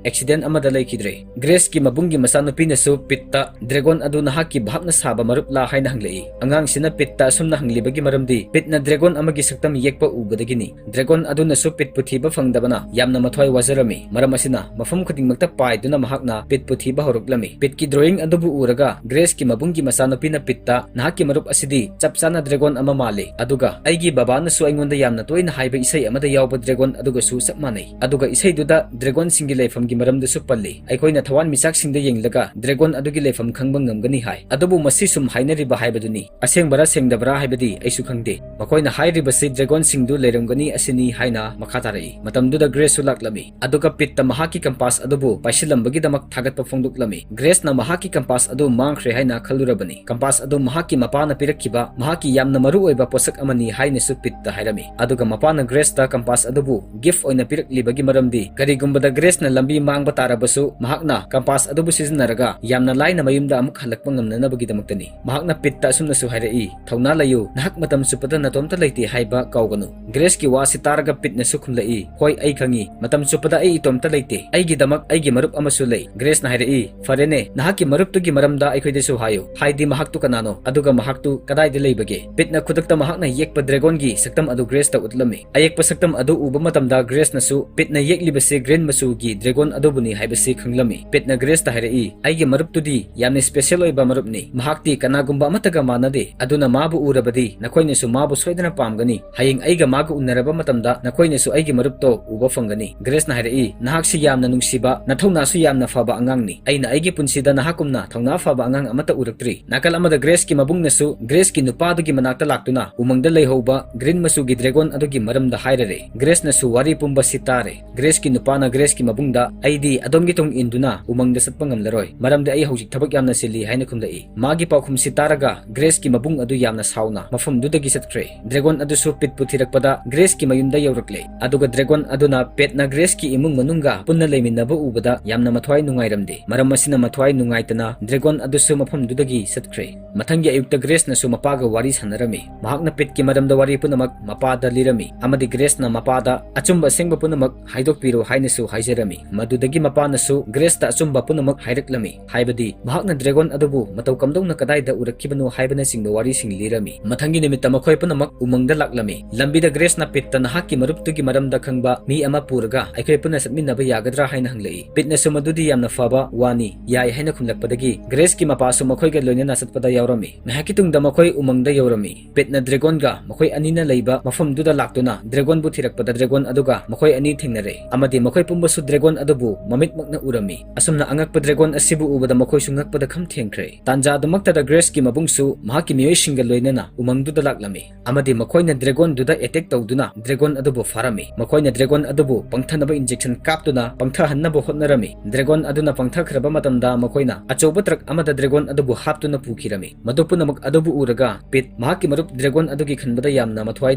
ꯑꯦꯛꯁꯤꯗꯦꯟ ꯑꯃꯗ ꯂꯩꯈꯤꯗ꯭ꯔꯦ꯫ ꯒ꯭ꯔꯦꯁꯀꯤ ꯃꯕꯨꯡꯒꯤ ꯃꯆꯥꯅꯨꯄꯤꯅꯁꯨ ꯄꯤꯠꯇ ꯗ꯭ꯔꯦꯒꯣꯟ ꯑꯗꯨ ꯅꯍꯥꯛꯀꯤ ꯚꯥꯞꯅ ꯁꯥꯕ ꯃꯔꯨꯞꯂꯥ ꯍꯥꯏꯅ ꯍꯪꯂꯛꯏ꯫ ꯑꯉꯥꯡꯁꯤꯅ ꯄꯤꯠꯇ ꯑꯁꯨꯝꯅ ꯍꯪꯂꯤꯕꯒꯤ ꯃꯔꯝꯗꯤ ꯄꯤꯠꯅ ꯗ꯭ꯔꯦꯒꯣꯟ ꯑꯃꯒꯤ ꯁꯛꯇꯝ ꯌꯦꯛꯄ ꯎꯕꯗꯒꯤꯅꯤ꯫ ꯗ꯭ꯔꯦꯒꯣꯟ ꯑꯗꯨꯅꯁꯨ ꯄꯤꯠꯄꯨ ꯊꯤꯕ ꯐꯪꯗꯕꯅ ꯌꯥꯝꯅ ꯃꯊ꯭ꯋꯥꯏ ꯋꯥꯖꯔꯝꯃꯤ꯫ ꯃꯔꯝ ꯑꯁꯤꯅ ꯃꯐꯝ ꯈꯨꯗꯤꯡꯃꯛꯇ ꯄꯥꯏꯗꯨꯅ ꯃꯍꯥꯛꯅ ꯄꯤꯠꯄꯨ ꯊꯤꯕ ꯍꯧꯔꯛꯂꯝꯃꯤ꯫ ꯄꯤꯠꯀꯤ ꯗ꯭ꯔꯣꯌꯤꯡ ꯑꯗꯨꯕꯨ ꯎꯔꯒ ꯒ꯭ꯔꯦꯁꯀꯤ ꯃꯕꯨꯡꯒꯤ ꯃꯆꯥꯅꯨꯄꯤꯅ ꯄꯤꯠꯇ, "ꯅꯍꯥꯛꯀꯤ ꯃꯔꯨꯞ ꯑꯁꯤꯗꯤ ꯆꯞ ꯆꯥꯅ ꯗ꯭ꯔꯦꯒꯣꯟ ꯑꯃ ꯃꯥꯜꯂꯤ꯫ ꯑꯗꯨꯒ ꯑꯩꯒꯤ ꯕꯕꯥꯅꯁꯨ ꯑꯩꯉꯣꯟꯗ ꯌꯥꯝꯅ ꯇꯣꯏꯅ ꯍꯥꯏꯕ ꯏꯁꯩ ꯑꯃꯗ ꯌꯥꯎꯕ ꯗ꯭ꯔꯦꯒꯣꯟ ꯑꯗꯨꯒꯁꯨ ꯆꯞ ꯃꯥꯟꯅꯩ꯫ ꯑꯗꯨꯒ ꯏꯁꯩꯗꯨꯗ ꯗ꯭ꯔꯦꯒꯣꯟꯁꯤꯡꯒꯤ ꯂꯩꯐꯝꯒꯤ ꯃꯔꯝꯗꯁꯨ ꯄꯜꯂꯤ꯫ ꯑꯩꯈꯣꯏꯅ ꯊꯋꯥꯟꯃꯤꯆꯥꯛꯁꯤꯡꯗ ꯌꯦꯡꯂꯒ ꯗ꯭ꯔꯦꯒꯣꯟ ꯑꯗꯨꯒꯤ ꯂꯩꯐꯝ ꯈꯪꯕ ꯉꯝꯒꯅꯤ ꯍꯥꯏ꯫ ꯑꯗꯨꯕꯨ ꯃꯁꯤ ꯁꯨꯝ ꯍꯥꯏꯅꯔꯤꯕ ꯍꯥꯏꯕꯗꯨꯅꯤ꯫ ꯑꯁꯦꯡꯕꯔꯥ ꯁꯦꯡꯗꯕ꯭ꯔꯥ ꯍꯥꯏꯕꯗꯤ ꯑꯩꯁꯨ ꯈꯪꯗꯦ꯫ ꯃꯈꯣꯏꯅ ꯍꯥꯏꯔꯤꯕꯁꯤ ꯗ꯭ꯔꯦꯒꯣꯟꯁꯤꯡꯗꯨ ꯂꯩꯔꯝꯒꯅꯤ ꯑꯁꯤꯅꯤ" ꯍꯥꯏꯅ ꯃꯈꯥ ꯇꯥꯔꯛꯏ꯫ ꯃꯇꯝꯗꯨꯗ ꯒ꯭ꯔꯦꯁꯁꯨ ꯂꯥꯛꯂꯝꯃꯤ꯫ ꯑꯗꯨꯒ ꯄꯤꯠꯇ ꯃꯍꯥꯛꯀꯤ ꯀꯝꯄꯥꯁ ꯑꯗꯨꯕꯨ ꯄꯥꯏꯁꯤꯜꯂꯝꯕꯒꯤꯗꯃꯛ ꯊꯥꯒꯠꯄ ꯐꯣꯡꯗꯣꯛꯂꯝꯃꯤ꯫ ꯒ꯭ꯔꯦꯁꯅ ꯃꯍꯥꯛꯀꯤ ꯀꯝꯄꯥꯁ ꯑꯗꯨ ꯃꯥꯡꯈ꯭ꯔꯦ ꯍꯥꯏꯅ ꯈꯜꯂꯨꯔꯕꯅꯤ꯫ ꯀꯝꯄꯥꯁ ꯑꯗꯨ ꯃꯍꯥꯛꯀꯤ ꯃꯄꯥꯅ ꯄꯤꯔꯛꯈꯤꯕ ꯃꯍꯥꯛꯀꯤ ꯌꯥꯝꯅ ꯃꯔꯨ ꯑꯣꯏꯕ ꯄꯣꯠꯁꯛ ꯑꯃꯅꯤ ꯍꯥꯏꯅꯁꯨ ꯄꯤꯠꯇ ꯍꯥꯏꯔꯝꯃꯤ꯫ ꯑꯗꯨꯒ ꯃꯄꯥꯅ ꯒ꯭ꯔꯦꯁꯇ ꯀꯝꯄꯥꯁ ꯑꯗꯨꯕꯨ ꯒꯤꯐ ꯑꯣꯏꯅ ꯄꯤꯔꯛꯂꯤꯕꯒꯤ ꯃꯔꯝꯗꯤ ꯀꯔꯤꯒꯨꯝꯕꯗ ꯒ꯭ꯔꯦꯁꯅ ꯂꯝꯕꯤ ꯃꯥꯡꯕ ꯇꯥꯔꯕꯁꯨ ꯃꯍꯥꯛꯅ ꯀꯝꯄꯥꯁ ꯑꯗꯨꯕꯨ ꯁꯤꯖꯤꯟꯅꯔꯒ ꯌꯥꯝꯅ ꯂꯥꯏꯅ ꯃꯌꯨꯝꯗ ꯑꯃꯨꯛ ꯍꯜꯂꯛꯄ ꯉꯝꯅꯅꯕꯒꯤꯗꯃꯛꯇꯅꯤ꯫ ꯃꯍꯥꯛꯅ ꯄꯤꯠꯇ ꯑꯁꯨꯝꯅꯁꯨ ꯍꯥꯏꯔꯛꯏ, "ꯊꯧꯅꯥ ꯂꯩꯌꯨ, ꯅꯍꯥꯛ ꯃꯇꯝ ꯆꯨꯞꯄꯗ ꯅꯇꯣꯝꯇ ꯂꯩꯇꯦ ꯍꯥꯏꯕ ꯀꯥꯎꯒꯅꯨ"꯫ ꯒ꯭ꯔꯦꯁꯀꯤ ꯋꯥꯁꯤ ꯇꯥꯔꯒ ꯄꯤꯠꯅꯁꯨ ꯈꯨꯝꯂꯛꯏ, "ꯍꯣꯏ, ꯑꯩ ꯈꯪꯏ, ꯃꯇꯝ ꯆꯨꯞꯄꯗ ꯑꯩ ꯏꯇꯣꯝꯇ ꯂꯩꯇꯦ, ꯑꯩꯒꯤꯗꯃꯛ ꯑꯩꯒꯤ ꯃꯔꯨꯞ ꯑꯃꯁꯨ ꯂꯩ"꯫ ꯒ꯭ꯔꯦꯁꯅ ꯍꯥꯏꯔꯛꯏ, "ꯐꯔꯦꯅꯦ, ꯅꯍꯥꯛꯀꯤ ꯃꯔꯨꯞꯇꯨꯒꯤ ꯃꯔꯝꯗ ꯑꯩꯈꯣꯏꯗꯁꯨ ꯍꯥꯏꯌꯨ, ꯍꯥꯏꯗꯤ ꯃꯍꯥꯛꯇꯨ ꯀꯅꯥꯅꯣ, ꯑꯗꯨꯒ ꯃꯍꯥꯛꯇꯨ ꯀꯗꯥꯏꯗ ꯂꯩꯕꯒꯦ?" ꯄꯤꯠꯅ ꯈꯨꯗꯛꯇ ꯃꯍꯥꯛꯅ ꯌꯦꯛꯄ ꯗ꯭ꯔꯦꯒꯣꯟꯒꯤ ꯁꯛꯇꯝ ꯑꯗꯨ ꯒ꯭ꯔꯦꯁꯇ ꯎꯠꯂꯝꯃꯤ꯫ ꯑꯌꯦꯛꯄ ꯁꯛꯇꯝ ꯑꯗꯨ ꯎꯕ ꯃꯇꯝꯗ ꯒ꯭ꯔꯦꯁꯅꯁꯨ ꯄꯤꯠꯅ ꯌꯦꯛꯂꯤꯕꯁꯤ ꯒ꯭ꯔꯤꯟ ꯃꯆꯨꯒꯤ ꯗ꯭ꯔꯦꯒꯣꯟ ꯑꯗꯨꯕꯨꯅꯤ ꯍꯥꯏꯕꯁꯤ ꯈꯪꯂꯝꯃꯤ꯫ ꯄꯤꯠꯅ ꯒ꯭ꯔꯦꯁꯇ ꯍꯥꯏꯔꯛꯏ, "ꯑꯩꯒꯤ ꯃꯔꯨꯞꯇꯨꯗꯤ ꯌꯥꯝꯅ ꯁ꯭ꯄꯦꯁꯦꯜ ꯑꯣꯏꯕ ꯃꯔꯨꯞꯅꯤ꯫ ꯃꯍꯥꯛꯇꯤ ꯀꯅꯥꯒꯨꯝꯕ ꯑꯃꯠꯇꯒ ꯃꯥꯟꯅꯗꯦ꯫ ꯑꯗꯨꯅ ꯃꯥꯕꯨ ꯎꯔꯕꯗꯤ ꯅꯈꯣꯏꯅꯁꯨ ꯃꯥꯕꯨ ꯁꯣꯏꯗꯅ ꯄꯥꯝꯒꯅꯤ꯫ ꯍꯌꯦꯡ ꯑꯩꯒ ꯃꯥꯒ ꯎꯅꯔꯕ ꯃꯇꯝꯗ ꯅꯈꯣꯏꯅꯁꯨ ꯑꯩꯒꯤ ꯃꯔꯨꯞꯇꯣ ꯎꯕ ꯐꯪꯒꯅꯤ"꯫ ꯒ꯭ꯔꯦꯁꯅ ꯍꯥꯏꯔꯛꯏ, "ꯅꯍꯥꯛꯁꯤ ꯌꯥꯝꯅ ꯅꯨꯡꯁꯤꯕ, ꯅꯊꯧꯅꯥꯁꯨ ꯌꯥꯝꯅ ꯐꯕ ꯑꯉꯥꯡꯅꯤ꯫ ꯑꯩꯅ ꯑꯩꯒꯤ ꯄꯨꯟꯁꯤꯗ ꯅꯍꯥꯛꯀꯨꯝꯅ ꯊꯧꯅꯥ ꯐꯕ ꯑꯉꯥꯡ ꯑꯃꯠꯇ ꯎꯔꯛꯇ꯭ꯔꯤ"꯫ ꯅꯥꯀꯜ ꯑꯃꯗ ꯒ꯭ꯔꯦꯁꯀꯤ ꯃꯕꯨꯡꯅꯁꯨ ꯒ꯭ꯔꯦꯁꯀꯤ ꯅꯨꯄꯥꯗꯨꯒꯤ ꯃꯅꯥꯛꯇ ꯂꯥꯛꯇꯨꯅ ꯎꯃꯪꯗ ꯂꯩꯍꯧꯕ ꯒ꯭ꯔꯤꯟ ꯃꯆꯨꯒꯤ ꯗ꯭ꯔꯦꯒꯣꯟ ꯑꯗꯨꯒꯤ ꯃꯔꯝꯗ ꯍꯥꯏꯔꯔꯦ꯫ ꯒ꯭ꯔꯦꯁꯅꯁꯨ ꯋꯥꯔꯤ ꯄꯨꯝꯕꯁꯤ ꯇꯥꯔꯦ꯫ ꯒ꯭ꯔꯦꯁꯀꯤ ꯅꯨꯄꯥꯅ ꯒ꯭ꯔꯦꯁꯀꯤ ꯃꯕꯨꯡꯗ, "ꯑꯩꯗꯤ ꯑꯗꯣꯝꯒꯤ ꯇꯨꯡ ꯏꯟꯗꯨꯅ ꯎꯃꯪꯗ ꯆꯠꯄ ꯉꯝꯂꯔꯣꯏ꯫ ꯃꯔꯝꯗꯤ ꯑꯩ ꯍꯧꯖꯤꯛ ꯊꯕꯛ ꯌꯥꯝꯅ ꯆꯤꯜꯂꯤ" ꯍꯥꯏꯅ ꯈꯨꯝꯂꯛꯏ꯫ ꯃꯥꯒꯤ ꯄꯥꯎꯈꯨꯝꯁꯤ ꯇꯥꯔꯒ ꯒ꯭ꯔꯦꯁꯀꯤ ꯃꯕꯨꯡ ꯑꯗꯨ ꯌꯥꯝꯅ ꯁꯥꯎꯅ ꯃꯐꯝꯗꯨꯗꯒꯤ ꯆꯠꯈ꯭ꯔꯦ꯫ ꯗ꯭ꯔꯦꯒꯣꯟ ꯑꯗꯨꯁꯨ ꯄꯤꯠꯄꯨ ꯊꯤꯔꯛꯄꯗ ꯒ꯭ꯔꯦꯁꯀꯤ ꯃꯌꯨꯝꯗ ꯌꯧꯔꯛꯂꯦ꯫ ꯑꯗꯨꯒ ꯗ꯭ꯔꯦꯒꯣꯟ ꯑꯗꯨꯅ ꯄꯦꯠꯅ ꯒ꯭ꯔꯦꯁꯀꯤ ꯏꯃꯨꯡ ꯃꯅꯨꯡꯒ ꯄꯨꯟꯅ ꯂꯩꯃꯤꯟꯅꯕ ꯎꯕꯗ ꯌꯥꯝꯅ ꯃꯊ꯭ꯋꯥꯏ ꯅꯨꯡꯉꯥꯏꯔꯝꯗꯦ꯫ ꯃꯔꯝ ꯑꯁꯤꯅ ꯃꯊ꯭ꯋꯥꯏ ꯅꯨꯡꯉꯥꯏꯇꯅ ꯗ꯭ꯔꯦꯒꯣꯟ ꯑꯗꯨꯁꯨ ꯃꯐꯝꯗꯨꯗꯒꯤ ꯆꯠꯈ꯭ꯔꯦ꯫ ꯃꯊꯪꯒꯤ ꯑꯌꯨꯛꯇ ꯒ꯭ꯔꯦꯁꯅꯁꯨ ꯃꯄꯥꯒ ꯋꯥꯔꯤ ꯁꯥꯟꯅꯔꯝꯃꯤ꯫ ꯃꯍꯥꯛꯅ ꯄꯤꯠꯀꯤ ꯃꯔꯝꯗ ꯋꯥꯔꯤ ꯄꯨꯝꯅꯃꯛ ꯃꯄꯥꯗ ꯂꯤꯔꯝꯃꯤ ꯑꯃꯗꯤ ꯒ꯭ꯔꯦꯁꯅ ꯃꯄꯥꯗ "ꯑꯆꯨꯝꯕ ꯑꯁꯦꯡꯕ ꯄꯨꯝꯅꯃꯛ ꯍꯥꯏꯗꯣꯛꯄꯤꯔꯣ" ꯍꯥꯏꯅꯁꯨ ꯍꯥꯏꯖꯔꯝꯃꯤ꯫ ꯃꯗꯨꯗꯒꯤ ꯃꯄꯥꯅꯁꯨ ꯒ꯭ꯔꯦꯁꯇ ꯑꯆꯨꯝꯕ ꯄꯨꯝꯅꯃꯛ ꯍꯥꯏꯔꯛꯂꯝꯃꯤ, ꯍꯥꯏꯕꯗꯤ ꯃꯍꯥꯛꯅ ꯗ꯭ꯔꯦꯒꯣꯟ ꯑꯗꯨꯕꯨ ꯃꯇꯧ ꯀꯝꯗꯧꯅ ꯀꯗꯥꯏꯗ ꯎꯔꯛꯈꯤꯕꯅꯣ ꯍꯥꯏꯕꯅꯆꯤꯡꯕ ꯋꯥꯔꯤꯁꯤꯡ ꯂꯤꯔꯝꯃꯤ꯫ ꯃꯊꯪꯒꯤ ꯅꯨꯃꯤꯠꯇ ꯃꯈꯣꯏ ꯄꯨꯝꯅꯃꯛ ꯎꯃꯪꯗ ꯂꯥꯛꯂꯝꯃꯤ꯫ ꯂꯝꯕꯤꯗ ꯒ꯭ꯔꯦꯁꯅ ꯄꯤꯠꯇ "ꯅꯍꯥꯛꯀꯤ ꯃꯔꯨꯞꯇꯨꯒꯤ ꯃꯔꯝꯗ ꯈꯪꯕ ꯃꯤ ꯑꯃ ꯄꯨꯔꯒ ꯑꯩꯈꯣꯏ ꯄꯨꯟꯅ ꯆꯠꯃꯤꯟꯅꯕ ꯌꯥꯒꯗ꯭ꯔꯥ?" ꯍꯥꯏꯅ ꯍꯪꯂꯛꯏ꯫ ꯄꯤꯠꯅꯁꯨ "ꯃꯗꯨꯗꯤ ꯌꯥꯝꯅ ꯐꯕ ꯋꯥꯅꯤ, ꯌꯥꯏ" ꯍꯥꯏꯅ ꯈꯨꯝꯂꯛꯄꯗꯒꯤ ꯒ꯭ꯔꯦꯁꯀꯤ ꯃꯄꯥꯁꯨ ꯃꯈꯣꯏꯒ ꯂꯣꯏꯅꯅ ꯆꯠꯄꯗ ꯌꯥꯎꯔꯝꯃꯤ꯫ ꯉꯥꯏꯍꯥꯛꯀꯤ ꯇꯨꯡꯗ ꯃꯈꯣꯏ ꯎꯃꯪꯗ ꯌꯧꯔꯝꯃꯤ꯫ ꯄꯤꯠꯅ ꯗ꯭ꯔꯦꯒꯣꯟꯒ ꯃꯈꯣꯏ ꯑꯅꯤꯅ ꯂꯩꯕ ꯃꯐꯝꯗꯨꯗ ꯂꯥꯛꯇꯨꯅ ꯗ꯭ꯔꯦꯒꯣꯟꯕꯨ ꯊꯤꯔꯛꯄꯗ ꯗ꯭ꯔꯦꯒꯣꯟ ꯑꯗꯨꯒ ꯃꯈꯣꯏ ꯑꯅꯤ ꯊꯦꯡꯅꯔꯦ ꯑꯃꯗꯤ ꯃꯈꯣꯏ ꯄꯨꯝꯕꯁꯨ ꯗ꯭ꯔꯦꯒꯣꯟ ꯑꯗꯨꯕꯨ ꯃꯃꯤꯠꯃꯛꯅ ꯎꯔꯝꯃꯤ꯫ ꯑꯁꯨꯝꯅ ꯑꯉꯛꯄ ꯗ꯭ꯔꯦꯒꯣꯟ ꯑꯁꯤꯕꯨ ꯎꯕꯗ ꯃꯈꯣꯏꯁꯨ ꯉꯛꯄꯗ ꯈꯝ ꯊꯦꯡꯈ꯭ꯔꯦ꯫ ꯇꯥꯟꯖꯥꯗꯨꯃꯛꯇꯗ ꯒ꯭ꯔꯦꯁꯀꯤ ꯃꯕꯨꯡꯁꯨ ꯃꯍꯥꯛꯀꯤ ꯃꯤꯑꯣꯏꯁꯤꯡꯒ ꯂꯣꯏꯅꯅ ꯎꯃꯪꯗꯨꯗ ꯂꯥꯛꯂꯝꯃꯤ ꯑꯃꯗꯤ ꯃꯈꯣꯏꯅ ꯗ꯭ꯔꯦꯒꯣꯟꯗꯨꯗ ꯑꯦꯇꯦꯛ ꯇꯧꯗꯨꯅ ꯗ꯭ꯔꯦꯒꯣꯟ ꯑꯗꯨꯕꯨ ꯐꯥꯔꯝꯃꯤ꯫ ꯃꯈꯣꯏꯅ ꯗ꯭ꯔꯦꯒꯣꯟ ꯑꯗꯨꯕꯨ ꯄꯪꯊꯅꯕ ꯏꯟꯖꯦꯛꯁꯟ ꯀꯥꯞꯇꯨꯅ ꯄꯪꯊꯍꯟꯅꯕ ꯍꯣꯠꯅꯔꯝꯃꯤ꯫ ꯗ꯭ꯔꯦꯒꯣꯟ ꯑꯗꯨꯅ ꯄꯪꯊꯈ꯭ꯔꯕ ꯃꯇꯝꯗ ꯃꯈꯣꯏꯅ ꯑꯆꯧꯕ ꯇ꯭ꯔꯛ ꯑꯃꯗ ꯗ꯭ꯔꯦꯒꯣꯟ ꯑꯗꯨꯕꯨ ꯍꯥꯞꯇꯨꯅ ꯄꯨꯈꯤꯔꯝꯃꯤ꯫ ꯃꯗꯨ ꯄꯨꯝꯅꯃꯛ ꯑꯗꯨꯕꯨ ꯎꯔꯒ ꯄꯤꯠ ꯃꯍꯥꯛꯀꯤ ꯃꯔꯨꯞ ꯗ꯭ꯔꯦꯒꯣꯟ ꯑꯗꯨꯒꯤ ꯈꯟꯕꯗ ꯌꯥꯝꯅ ꯃꯊ꯭ꯋꯥꯏ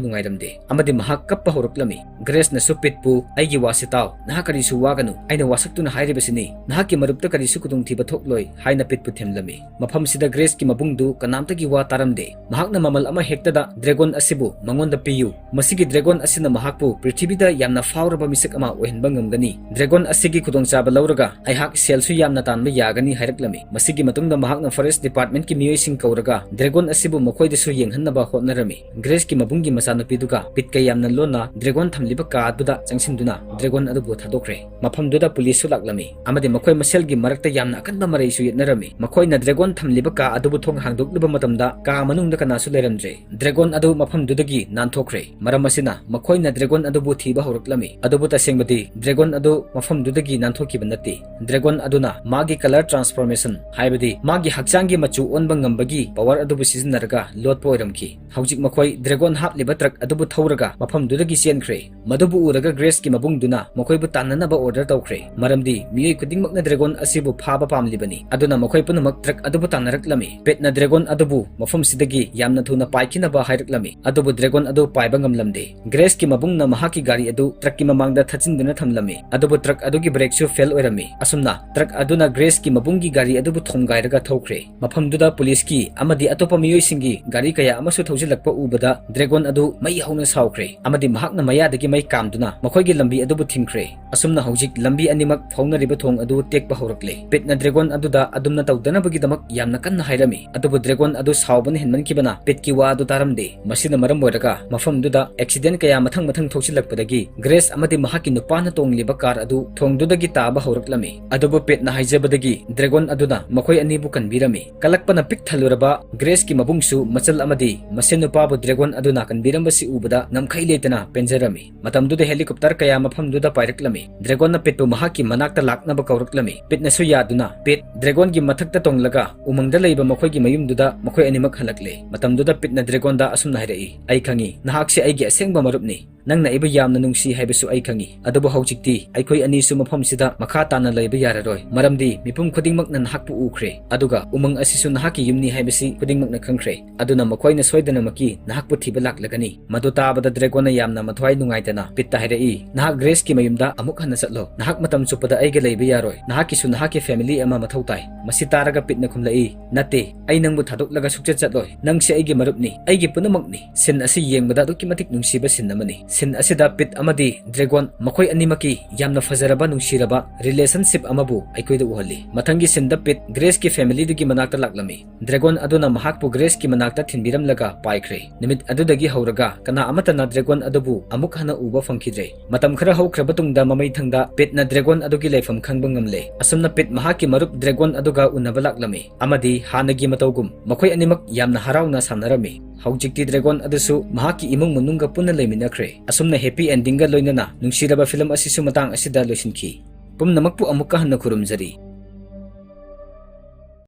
ꯅꯨꯡꯉꯥꯏꯔꯝꯗꯦ ꯑꯃꯗꯤ ꯃꯍꯥꯛ ꯀꯞꯄ ꯍꯧꯔꯛꯂꯝꯃꯤ꯫ ꯒ꯭ꯔꯦꯁꯅꯁꯨ ꯄꯤꯠꯄꯨ "ꯑꯩꯒꯤ ꯋꯥꯁꯤ ꯇꯥꯎ, ꯅꯍꯥꯛ ꯀꯔꯤꯁꯨ ꯋꯥꯒꯅꯨ, ꯑꯩꯅ ꯋꯥꯁꯛꯇꯨꯅ ꯍꯥꯏꯔꯤꯕꯁꯤꯅꯤ, ꯅꯍꯥꯛꯀꯤ ꯃꯔꯨꯞꯇ ꯀꯔꯤꯁꯨ ꯈꯨꯗꯣꯡꯊꯤꯕ ꯊꯣꯛꯂꯣꯏ" ꯍꯥꯏꯅ ꯄꯤꯠꯄꯨ ꯊꯦꯝꯂꯝꯃꯤ꯫ ꯃꯐꯝꯁꯤꯗ ꯒ꯭ꯔꯦꯁꯀꯤ ꯃꯕꯨꯡꯗꯨ ꯀꯅꯥꯝꯇꯒꯤ ꯋꯥ ꯇꯥꯔꯝꯗꯦ꯫ ꯃꯍꯥꯛꯅ ꯃꯃꯜ ꯑꯃ ꯍꯦꯛꯇꯗ ꯗ꯭ꯔꯦꯒꯣꯟ ꯑꯁꯤꯕꯨ ꯃꯉꯣꯟꯗ ꯄꯤꯌꯨ, ꯃꯁꯤꯒꯤ ꯗ꯭ꯔꯦꯒꯣꯟ ꯑꯁꯤꯅ ꯃꯍꯥꯛꯄꯨ ꯄ꯭ꯔꯤꯊꯤꯕꯤꯗ ꯌꯥꯝꯅ ꯐꯥꯎꯔꯕ ꯃꯤꯁꯛ ꯑꯃ ꯑꯣꯏꯍꯟꯕ ꯉꯝꯒꯅꯤ꯫ ꯗ꯭ꯔꯦꯒꯣꯟ ꯑꯁꯤꯒꯤ ꯈꯨꯗꯣꯡꯆꯥꯕ ꯂꯧꯔꯒ ꯑꯩꯍꯥꯛ ꯁꯦꯜꯁꯨ ꯌꯥꯝꯅ ꯇꯥꯟꯕ ꯌꯥꯒꯅꯤ ꯍꯥꯏꯔꯛꯂꯝꯃꯤ꯫ ꯃꯁꯤꯒꯤ ꯃꯇꯨꯡꯗ ꯃꯍꯥꯛꯅ ꯐꯣꯔꯦꯁ ꯗꯤꯄꯥꯔꯠꯃꯦꯟꯠꯀꯤ ꯃꯤꯑꯣꯏꯁꯤꯡ ꯀꯧꯔꯒ ꯗ꯭ꯔꯦꯒꯣꯟ ꯑꯁꯤꯕꯨ ꯃꯈꯣꯏꯗꯁꯨ ꯌꯦꯡꯍꯟꯅꯕ ꯍꯣꯠꯅꯔꯝꯃꯤ꯫ ꯒ꯭ꯔꯦꯁꯀꯤ ꯃꯕꯨꯡꯒꯤ ꯃꯆꯥꯅꯨꯄꯤꯗꯨꯒ ꯄꯤꯠꯀ ꯌꯥꯝꯅ ꯂꯣꯟꯅ ꯗ꯭ꯔꯦꯒꯣꯟ ꯊꯝꯂꯤꯕ ꯀꯥ ꯑꯗꯨꯗ ꯆꯪꯁꯤꯟꯗꯨꯅ ꯗ꯭ꯔꯦꯒꯣꯟ ꯑꯗꯨꯕꯨ ꯊꯥꯗꯣꯛꯈ꯭ꯔꯦ꯫ ꯃꯐꯝꯗꯨꯗ ꯄꯨꯂꯤꯁꯁꯨ ꯂꯥꯛꯂꯝꯃꯤ ꯑꯃꯗꯤ ꯃꯈꯣꯏ ꯃꯁꯦꯜꯒꯤ ꯃꯔꯛꯇ ꯌꯥꯝꯅ ꯑꯀꯟꯕ ꯃꯔꯩꯁꯨ ꯌꯦꯠꯅꯔꯝꯃꯤ꯫ ꯃꯈꯣꯏꯅ ꯗ꯭ꯔꯦꯒꯣꯟ ꯊꯝꯂꯤꯕ ꯀꯥ ꯑꯗꯨꯕꯨ ꯊꯣꯡ ꯍꯥꯡꯗꯣꯛꯂꯨꯕ ꯃꯇꯝꯗ ꯀꯥ ꯃꯅꯨꯡꯗ ꯀꯅꯥꯁꯨ ꯂꯩꯔꯝꯗ꯭ꯔꯦ꯫ ꯗ꯭ꯔꯦꯒꯣꯟ ꯑꯗꯨ ꯃꯐꯝꯗꯨꯗꯒꯤ ꯅꯥꯟꯊꯣꯛꯈ꯭ꯔꯦ꯫ ꯃꯔꯝ ꯑꯁꯤꯅ ꯃꯈꯣꯏꯅ ꯗ꯭ꯔꯦꯒꯣꯟ ꯑꯗꯨꯕꯨ ꯊꯤꯕ ꯍꯧꯔꯛꯂꯝꯃꯤ꯫ ꯑꯗꯨꯕꯨ ꯇꯁꯦꯡꯕꯗꯤ ꯗ꯭ꯔꯦꯒꯣꯟ ꯑꯗꯨ ꯃꯐꯝꯗꯨꯗꯒꯤ ꯅꯥꯟꯊꯣꯛꯈꯤꯕ ꯅꯠꯇꯦ꯫ ꯗ꯭ꯔꯦꯒꯣꯟ ꯑꯗꯨꯅ ꯃꯥꯒꯤ ꯀꯂꯔ ꯇ꯭ꯔꯥꯟꯁꯐꯣꯔꯃꯦꯁꯟ, ꯍꯥꯏꯕꯗꯤ ꯃꯥꯒꯤ ꯍꯛꯆꯥꯡꯒꯤ ꯃꯆꯨ ꯑꯣꯟꯕ ꯉꯝꯕꯒꯤ ꯄꯋꯥꯔ ꯑꯗꯨꯕꯨ ꯁꯤꯖꯤꯟꯅꯔꯒ ꯂꯣꯠꯄ ꯑꯣꯏꯔꯝꯈꯤ꯫ ꯍꯧꯖꯤꯛ ꯃꯈꯣꯏ ꯗ꯭ꯔꯦꯒꯣꯟ ꯍꯥꯞꯂꯤꯕ ꯇ꯭ꯔꯛ ꯑꯗꯨꯕꯨ ꯊꯧꯔꯒ ꯃꯐꯝꯗꯨꯗꯒꯤ ꯆꯦꯟꯈ꯭ꯔꯦ꯫ ꯃꯗꯨꯕꯨ ꯎꯔꯒ ꯒ꯭ꯔꯦꯁꯀꯤ ꯃꯕꯨꯡꯗꯨꯅ ꯃꯈꯣꯏꯕꯨ ꯇꯥꯟꯅꯅꯕ order ꯇꯧꯈ꯭ꯔꯦ, ꯃꯔꯝꯗꯤ ꯃꯤꯑꯣꯏ ꯈꯨꯗꯤꯡꯃꯛꯅ dragon ꯑꯁꯤꯕꯨ ꯐꯥꯕ ꯄꯥꯝꯂꯤꯕꯅꯤ꯫ ꯑꯗꯨꯅ ꯃꯈꯣꯏ ꯄꯨꯝꯅꯃꯛ truck ꯑꯗꯨꯕꯨ ꯇꯥꯟꯅꯔꯛꯂꯝꯃꯤ꯫ ꯄꯦꯠꯅ dragon ꯑꯗꯨꯕꯨ ꯃꯐꯝꯁꯤꯗꯒꯤ ꯌꯥꯝꯅ ꯊꯨꯅ ꯄꯥꯏꯈꯤꯅꯕ ꯍꯥꯏꯔꯛꯂꯝꯃꯤ, ꯑꯗꯨꯕꯨ dragon ꯑꯗꯨ ꯄꯥꯏꯕ ꯉꯝꯂꯝꯗꯦ꯫ ꯒ꯭ꯔꯦꯁꯀꯤ ꯃꯕꯨꯡꯅ ꯃꯍꯥꯛꯀꯤ ꯒꯥꯔꯤ ꯑꯗꯨ truckꯀꯤ ꯃꯃꯥꯡꯗ ꯊꯠꯆꯤꯟꯗꯨꯅ ꯊꯝꯂꯝꯃꯤ, ꯑꯗꯨꯕꯨ truck ꯑꯗꯨꯒꯤ brakeꯁꯨ fail ꯑꯣꯏꯔꯝꯃꯤ꯫ ꯑꯁꯨꯝꯅ truck ꯑꯗꯨꯅ ꯒ꯭ꯔꯦꯁꯀꯤ ꯃꯕꯨꯡꯒꯤ ꯒꯥꯔꯤ ꯑꯗꯨꯕꯨ ꯊꯣꯝꯒꯥꯏꯔꯒ ꯊꯧꯈ꯭ꯔꯦ꯫ ꯃꯐꯝꯗꯨꯗ ꯄꯨꯂꯤꯁꯀꯤ ꯑꯃꯗꯤ ꯑꯇꯣꯞꯄ ꯃꯤꯑꯣꯏꯁꯤꯡꯒꯤ ꯒꯥꯔꯤ ꯀꯌꯥ ꯑꯃꯁꯨ ꯊꯧꯖꯤꯜꯂꯛꯄ ꯎꯕꯗ dragon ꯑꯗꯨ ꯃꯩ ꯍꯧꯅ ꯁꯥꯎꯈ꯭ꯔꯦ ꯑꯃꯗꯤ ꯃꯍꯥꯛꯅ ꯃꯌꯥꯗꯒꯤ ꯃꯩ ꯀꯥꯝꯗꯨꯅ ꯃꯈꯣꯏꯒꯤ ꯂꯝꯕꯤ ꯑꯗꯨꯕꯨ ꯊꯤꯡꯈ꯭ꯔꯦ꯫ ꯑꯁꯨꯝꯅ ꯍꯧꯖꯤꯛ ꯂꯝꯕꯤ ꯑꯅꯤꯃꯛ ꯐꯥꯎꯅꯔꯤꯕ ꯊꯣꯡ ꯑꯗꯨ ꯇꯦꯛꯄ ꯍꯧꯔꯛꯂꯦ꯫ ꯄꯦꯠꯅ dragon ꯑꯗꯨꯗ ꯑꯗꯨꯝꯅ ꯇꯧꯗꯅꯕꯒꯤꯗꯃꯛ ꯌꯥꯝꯅ ꯀꯟꯅ ꯍꯥꯏꯔꯝꯃꯤ, ꯑꯗꯨꯕꯨ dragon ꯑꯗꯨ ꯁꯥꯎꯕꯅ ꯍꯦꯟꯃꯟꯈꯤꯕꯅ ꯄꯦꯠꯀꯤ ꯋꯥ ꯑꯗꯨ ꯇꯥꯔꯝꯗꯦ꯫ ꯃꯁꯤꯅ ꯃꯔꯝ ꯑꯣꯏꯔꯒ ꯃꯐꯝꯗꯨꯗ accident ꯀꯌꯥ ꯃꯊꯪ ꯃꯊꯪ ꯊꯣꯛꯆꯤꯜꯂꯛꯄꯗꯒꯤ ꯒ꯭ꯔꯦꯁ ꯑꯃꯗꯤ ꯃꯍꯥꯛꯀꯤ ꯅꯨꯄꯥꯅ ꯇꯣꯡꯂꯤꯕ car ꯑꯗꯨ ꯊꯣꯡꯗꯨꯗꯒꯤ ꯇꯥꯕ ꯍꯧꯔꯛꯂꯝꯃꯤ꯫ ꯑꯗꯨꯕꯨ ꯄꯦꯠꯅ ꯍꯥꯏꯖꯕꯗꯒꯤ dragon ꯑꯗꯨꯅ ꯃꯈꯣꯏ ꯑꯅꯤꯕꯨ ꯀꯟꯕꯤꯔꯝꯃꯤ꯫ ꯀꯂꯛꯄꯅ ꯄꯤꯛ ꯊꯜꯂꯨꯔꯕ ꯒ꯭ꯔꯦꯁꯀꯤ ꯃꯕꯨꯡꯁꯨ ꯃꯆꯜ ꯑꯃꯗꯤ ꯃꯁꯦꯟ ꯅꯨꯄꯥꯕꯨ dragon ꯑꯗꯨꯅ ꯀꯟꯕꯤꯔꯝꯕꯁꯤ ꯎꯕꯗ ꯉꯝꯈꯩ ꯂꯩꯇꯅ ꯄꯦꯟꯖꯔꯝꯃꯤ꯫ ꯃꯇꯝꯗꯨꯗ helicopter ꯀꯌꯥ ꯃꯐꯝꯗꯨꯗ ꯄꯥꯏꯔꯛꯂꯝꯃꯤ꯫ Dragonꯅ ꯄꯦꯠꯄꯨ ꯃꯍꯥꯛꯀꯤ ꯃꯅꯥꯛꯇ ꯂꯥꯛꯅꯕ ꯀꯧꯔꯛꯂꯝꯃꯤ꯫ ꯄꯦꯠꯅꯁꯨ ꯌꯥꯗꯨꯅ ꯄꯦꯠ dragonꯒꯤ ꯃꯊꯛꯇ ꯇꯣꯡꯂꯒ ꯎꯃꯪꯗ ꯂꯩꯕ ꯃꯈꯣꯏꯒꯤ ꯃꯌꯨꯝꯗꯨꯗ ꯃꯈꯣꯏ ꯑꯅꯤꯃꯛ ꯍꯜꯂꯛꯂꯦ꯫ ꯃꯇꯝꯗꯨꯗ ꯄꯦꯠꯅ dragonꯗ ꯑꯁꯨꯝꯅ ꯍꯥꯏꯔꯛꯏ, "ꯑꯩ ꯈꯪꯏ, ꯅꯍꯥꯛꯁꯦ ꯑꯩꯒꯤ ꯑꯁꯦꯡꯕ ꯃꯔꯨꯞꯅꯤ꯫ ꯅꯪꯅ ꯑꯩꯕꯨ ꯌꯥꯝꯅ ꯅꯨꯡꯁꯤ ꯍꯥꯏꯕꯁꯨ ꯑꯩ ꯈꯪꯏ꯫ ꯑꯗꯨꯕꯨ ꯍꯧꯖꯤꯛꯇꯤ ꯑꯩꯈꯣꯏ ꯑꯅꯤꯁꯨ ꯃꯐꯝꯁꯤꯗ ꯃꯈꯥ ꯇꯥꯅ ꯂꯩꯕ ꯌꯥꯔꯔꯣꯏ, ꯃꯔꯝꯗꯤ ꯃꯤꯄꯨꯝ ꯈꯨꯗꯤꯡꯃꯛꯅ ꯅꯍꯥꯛꯄꯨ ꯎꯈ꯭ꯔꯦ, ꯑꯗꯨꯒ ꯎꯃꯪ ꯑꯁꯤꯁꯨ ꯅꯍꯥꯛꯀꯤ ꯌꯨꯝꯅꯤ ꯍꯥꯏꯕꯁꯤ ꯈꯨꯗꯤꯡꯃꯛꯅ ꯈꯪꯈ꯭ꯔꯦ꯫ ꯑꯗꯨꯅ ꯃꯈꯣꯏꯅ ꯁꯣꯏꯗꯅꯃꯛꯀꯤ ꯅꯍꯥꯛꯄꯨ ꯊꯤꯕ ꯂꯥꯛꯂꯒꯅꯤ꯫" ꯃꯗꯨ ꯇꯥꯕꯗ dragonꯅ ꯌꯥꯝꯅ ꯃꯊ꯭ꯋꯥꯏ ꯅꯨꯡꯉꯥꯏꯇꯅ ꯄꯦꯠꯇ ꯍꯥꯏꯔꯛꯏ, "ꯅꯍꯥꯛ ꯒ꯭ꯔꯦꯁꯀꯤ ꯃꯌꯨꯝꯗ ꯑꯃꯨꯛ ꯍꯟꯅ ꯆꯠꯂꯣ꯫ ꯅꯍꯥꯛ ꯃꯇꯝ ꯆꯨꯞꯄꯗ ꯑꯩꯒ ꯂꯩꯕ ꯌꯥꯔꯣꯏ꯫ ꯅꯍꯥꯛꯀꯤꯁꯨ ꯅꯍꯥꯛꯀꯤ family ꯑꯃ ꯃꯊꯧ ꯇꯥꯏ꯫" ꯃꯁꯤ ꯇꯥꯔꯒ ꯄꯦꯠꯅ ꯈꯨꯝꯂꯛꯏ, "ꯅꯠꯇꯦ, ꯑꯩ ꯅꯪꯕꯨ ꯊꯥꯗꯣꯛꯂꯒ ꯁꯨꯛꯆꯠ ꯆꯠꯂꯣꯏ꯫ ꯅꯪꯁꯦ ꯑꯩꯒꯤ ꯃꯔꯨꯞꯅꯤ, ꯑꯩꯒꯤ ꯄꯨꯝꯅꯃꯛꯅꯤ꯫" Scene ꯑꯁꯤ ꯌꯦꯡꯕꯗ ꯑꯗꯨꯛꯀꯤ ꯃꯇꯤꯛ ꯅꯨꯡꯁꯤꯕ scene ꯑꯃꯅꯤ꯫ Scene ꯑꯁꯤꯗ ꯄꯦꯠ ꯑꯃꯗꯤ dragon ꯃꯈꯣꯏ ꯑꯅꯤꯃꯛꯀꯤ ꯌꯥꯝꯅ ꯐꯖꯔꯕ ꯅꯨꯡꯁꯤꯔꯕ relationship ꯑꯃꯕꯨ ꯑꯩꯈꯣꯏꯗ ꯎꯍꯜꯂꯤ꯫ ꯃꯊꯪꯒꯤ sceneꯗ ꯄꯦꯠ ꯒ꯭ꯔꯦꯁꯀꯤ familyꯗꯨꯒꯤ ꯃꯅꯥꯛꯇ ꯂꯥꯛꯂꯝꯃꯤ꯫ Dragon ꯑꯗꯨꯅ ꯃꯍꯥꯛꯄꯨ ꯒ꯭ꯔꯦꯁꯀꯤ ꯃꯅꯥꯛꯇ ꯊꯤꯟꯕꯤꯔꯝꯂꯒ ꯄꯥꯏꯈ꯭ꯔꯦ꯫ ꯅꯨꯃꯤꯠ ꯑꯗꯨꯗꯒꯤ ꯍꯧꯔꯒ ꯀꯅꯥ ꯑꯃꯠꯇꯅ dragon ꯑꯗꯨꯕꯨ ꯑꯃꯨꯛ ꯍꯟꯅ ꯎꯕ ꯐꯪꯈꯤꯗ꯭ꯔꯦ꯫ ꯃꯇꯝ ꯈꯔ ꯍꯧꯈ꯭ꯔꯕ ꯇꯨꯡꯗ ꯃꯃꯩꯊꯪꯗ ꯄꯦꯠꯅ dragon ꯑꯗꯨꯒꯤ ꯂꯩꯐꯝ ꯈꯪꯕ ꯉꯝꯂꯦ꯫ ꯑꯁꯨꯝꯅ ꯄꯦꯠ ꯃꯍꯥꯛꯀꯤ ꯃꯔꯨꯞ dragon ꯑꯗꯨꯒ ꯎꯅꯕ ꯂꯥꯛꯂꯝꯃꯤ ꯑꯃꯗꯤ ꯍꯥꯟꯅꯒꯤ ꯃꯇꯧꯒꯨꯝ ꯃꯈꯣꯏ ꯑꯅꯤꯃꯛ ꯌꯥꯝꯅ ꯍꯔꯥꯎꯅ ꯁꯥꯟꯅꯔꯝꯃꯤ꯫ ꯍꯧꯖꯤꯛꯇꯤ dragon ꯑꯗꯨꯁꯨ ꯃꯍꯥꯛꯀꯤ ꯏꯃꯨꯡ ꯃꯅꯨꯡꯒ ꯄꯨꯟꯅ ꯂꯩꯃꯤꯟꯅꯈ꯭ꯔꯦ꯫ ꯑꯁꯨꯝꯅ happy endingꯒ ꯂꯣꯏꯅꯅ ꯅꯨꯡꯁꯤꯔꯕ film ꯑꯁꯤꯁꯨ ꯃꯇꯥꯡ ꯑꯁꯤꯗ ꯂꯣꯏꯁꯤꯟꯈꯤ꯫ ꯄꯨꯝꯅꯃꯛꯄꯨ ꯑꯃꯨꯛꯀ ꯍꯟꯅ ꯈꯨꯔꯨꯝꯖꯔꯤ꯫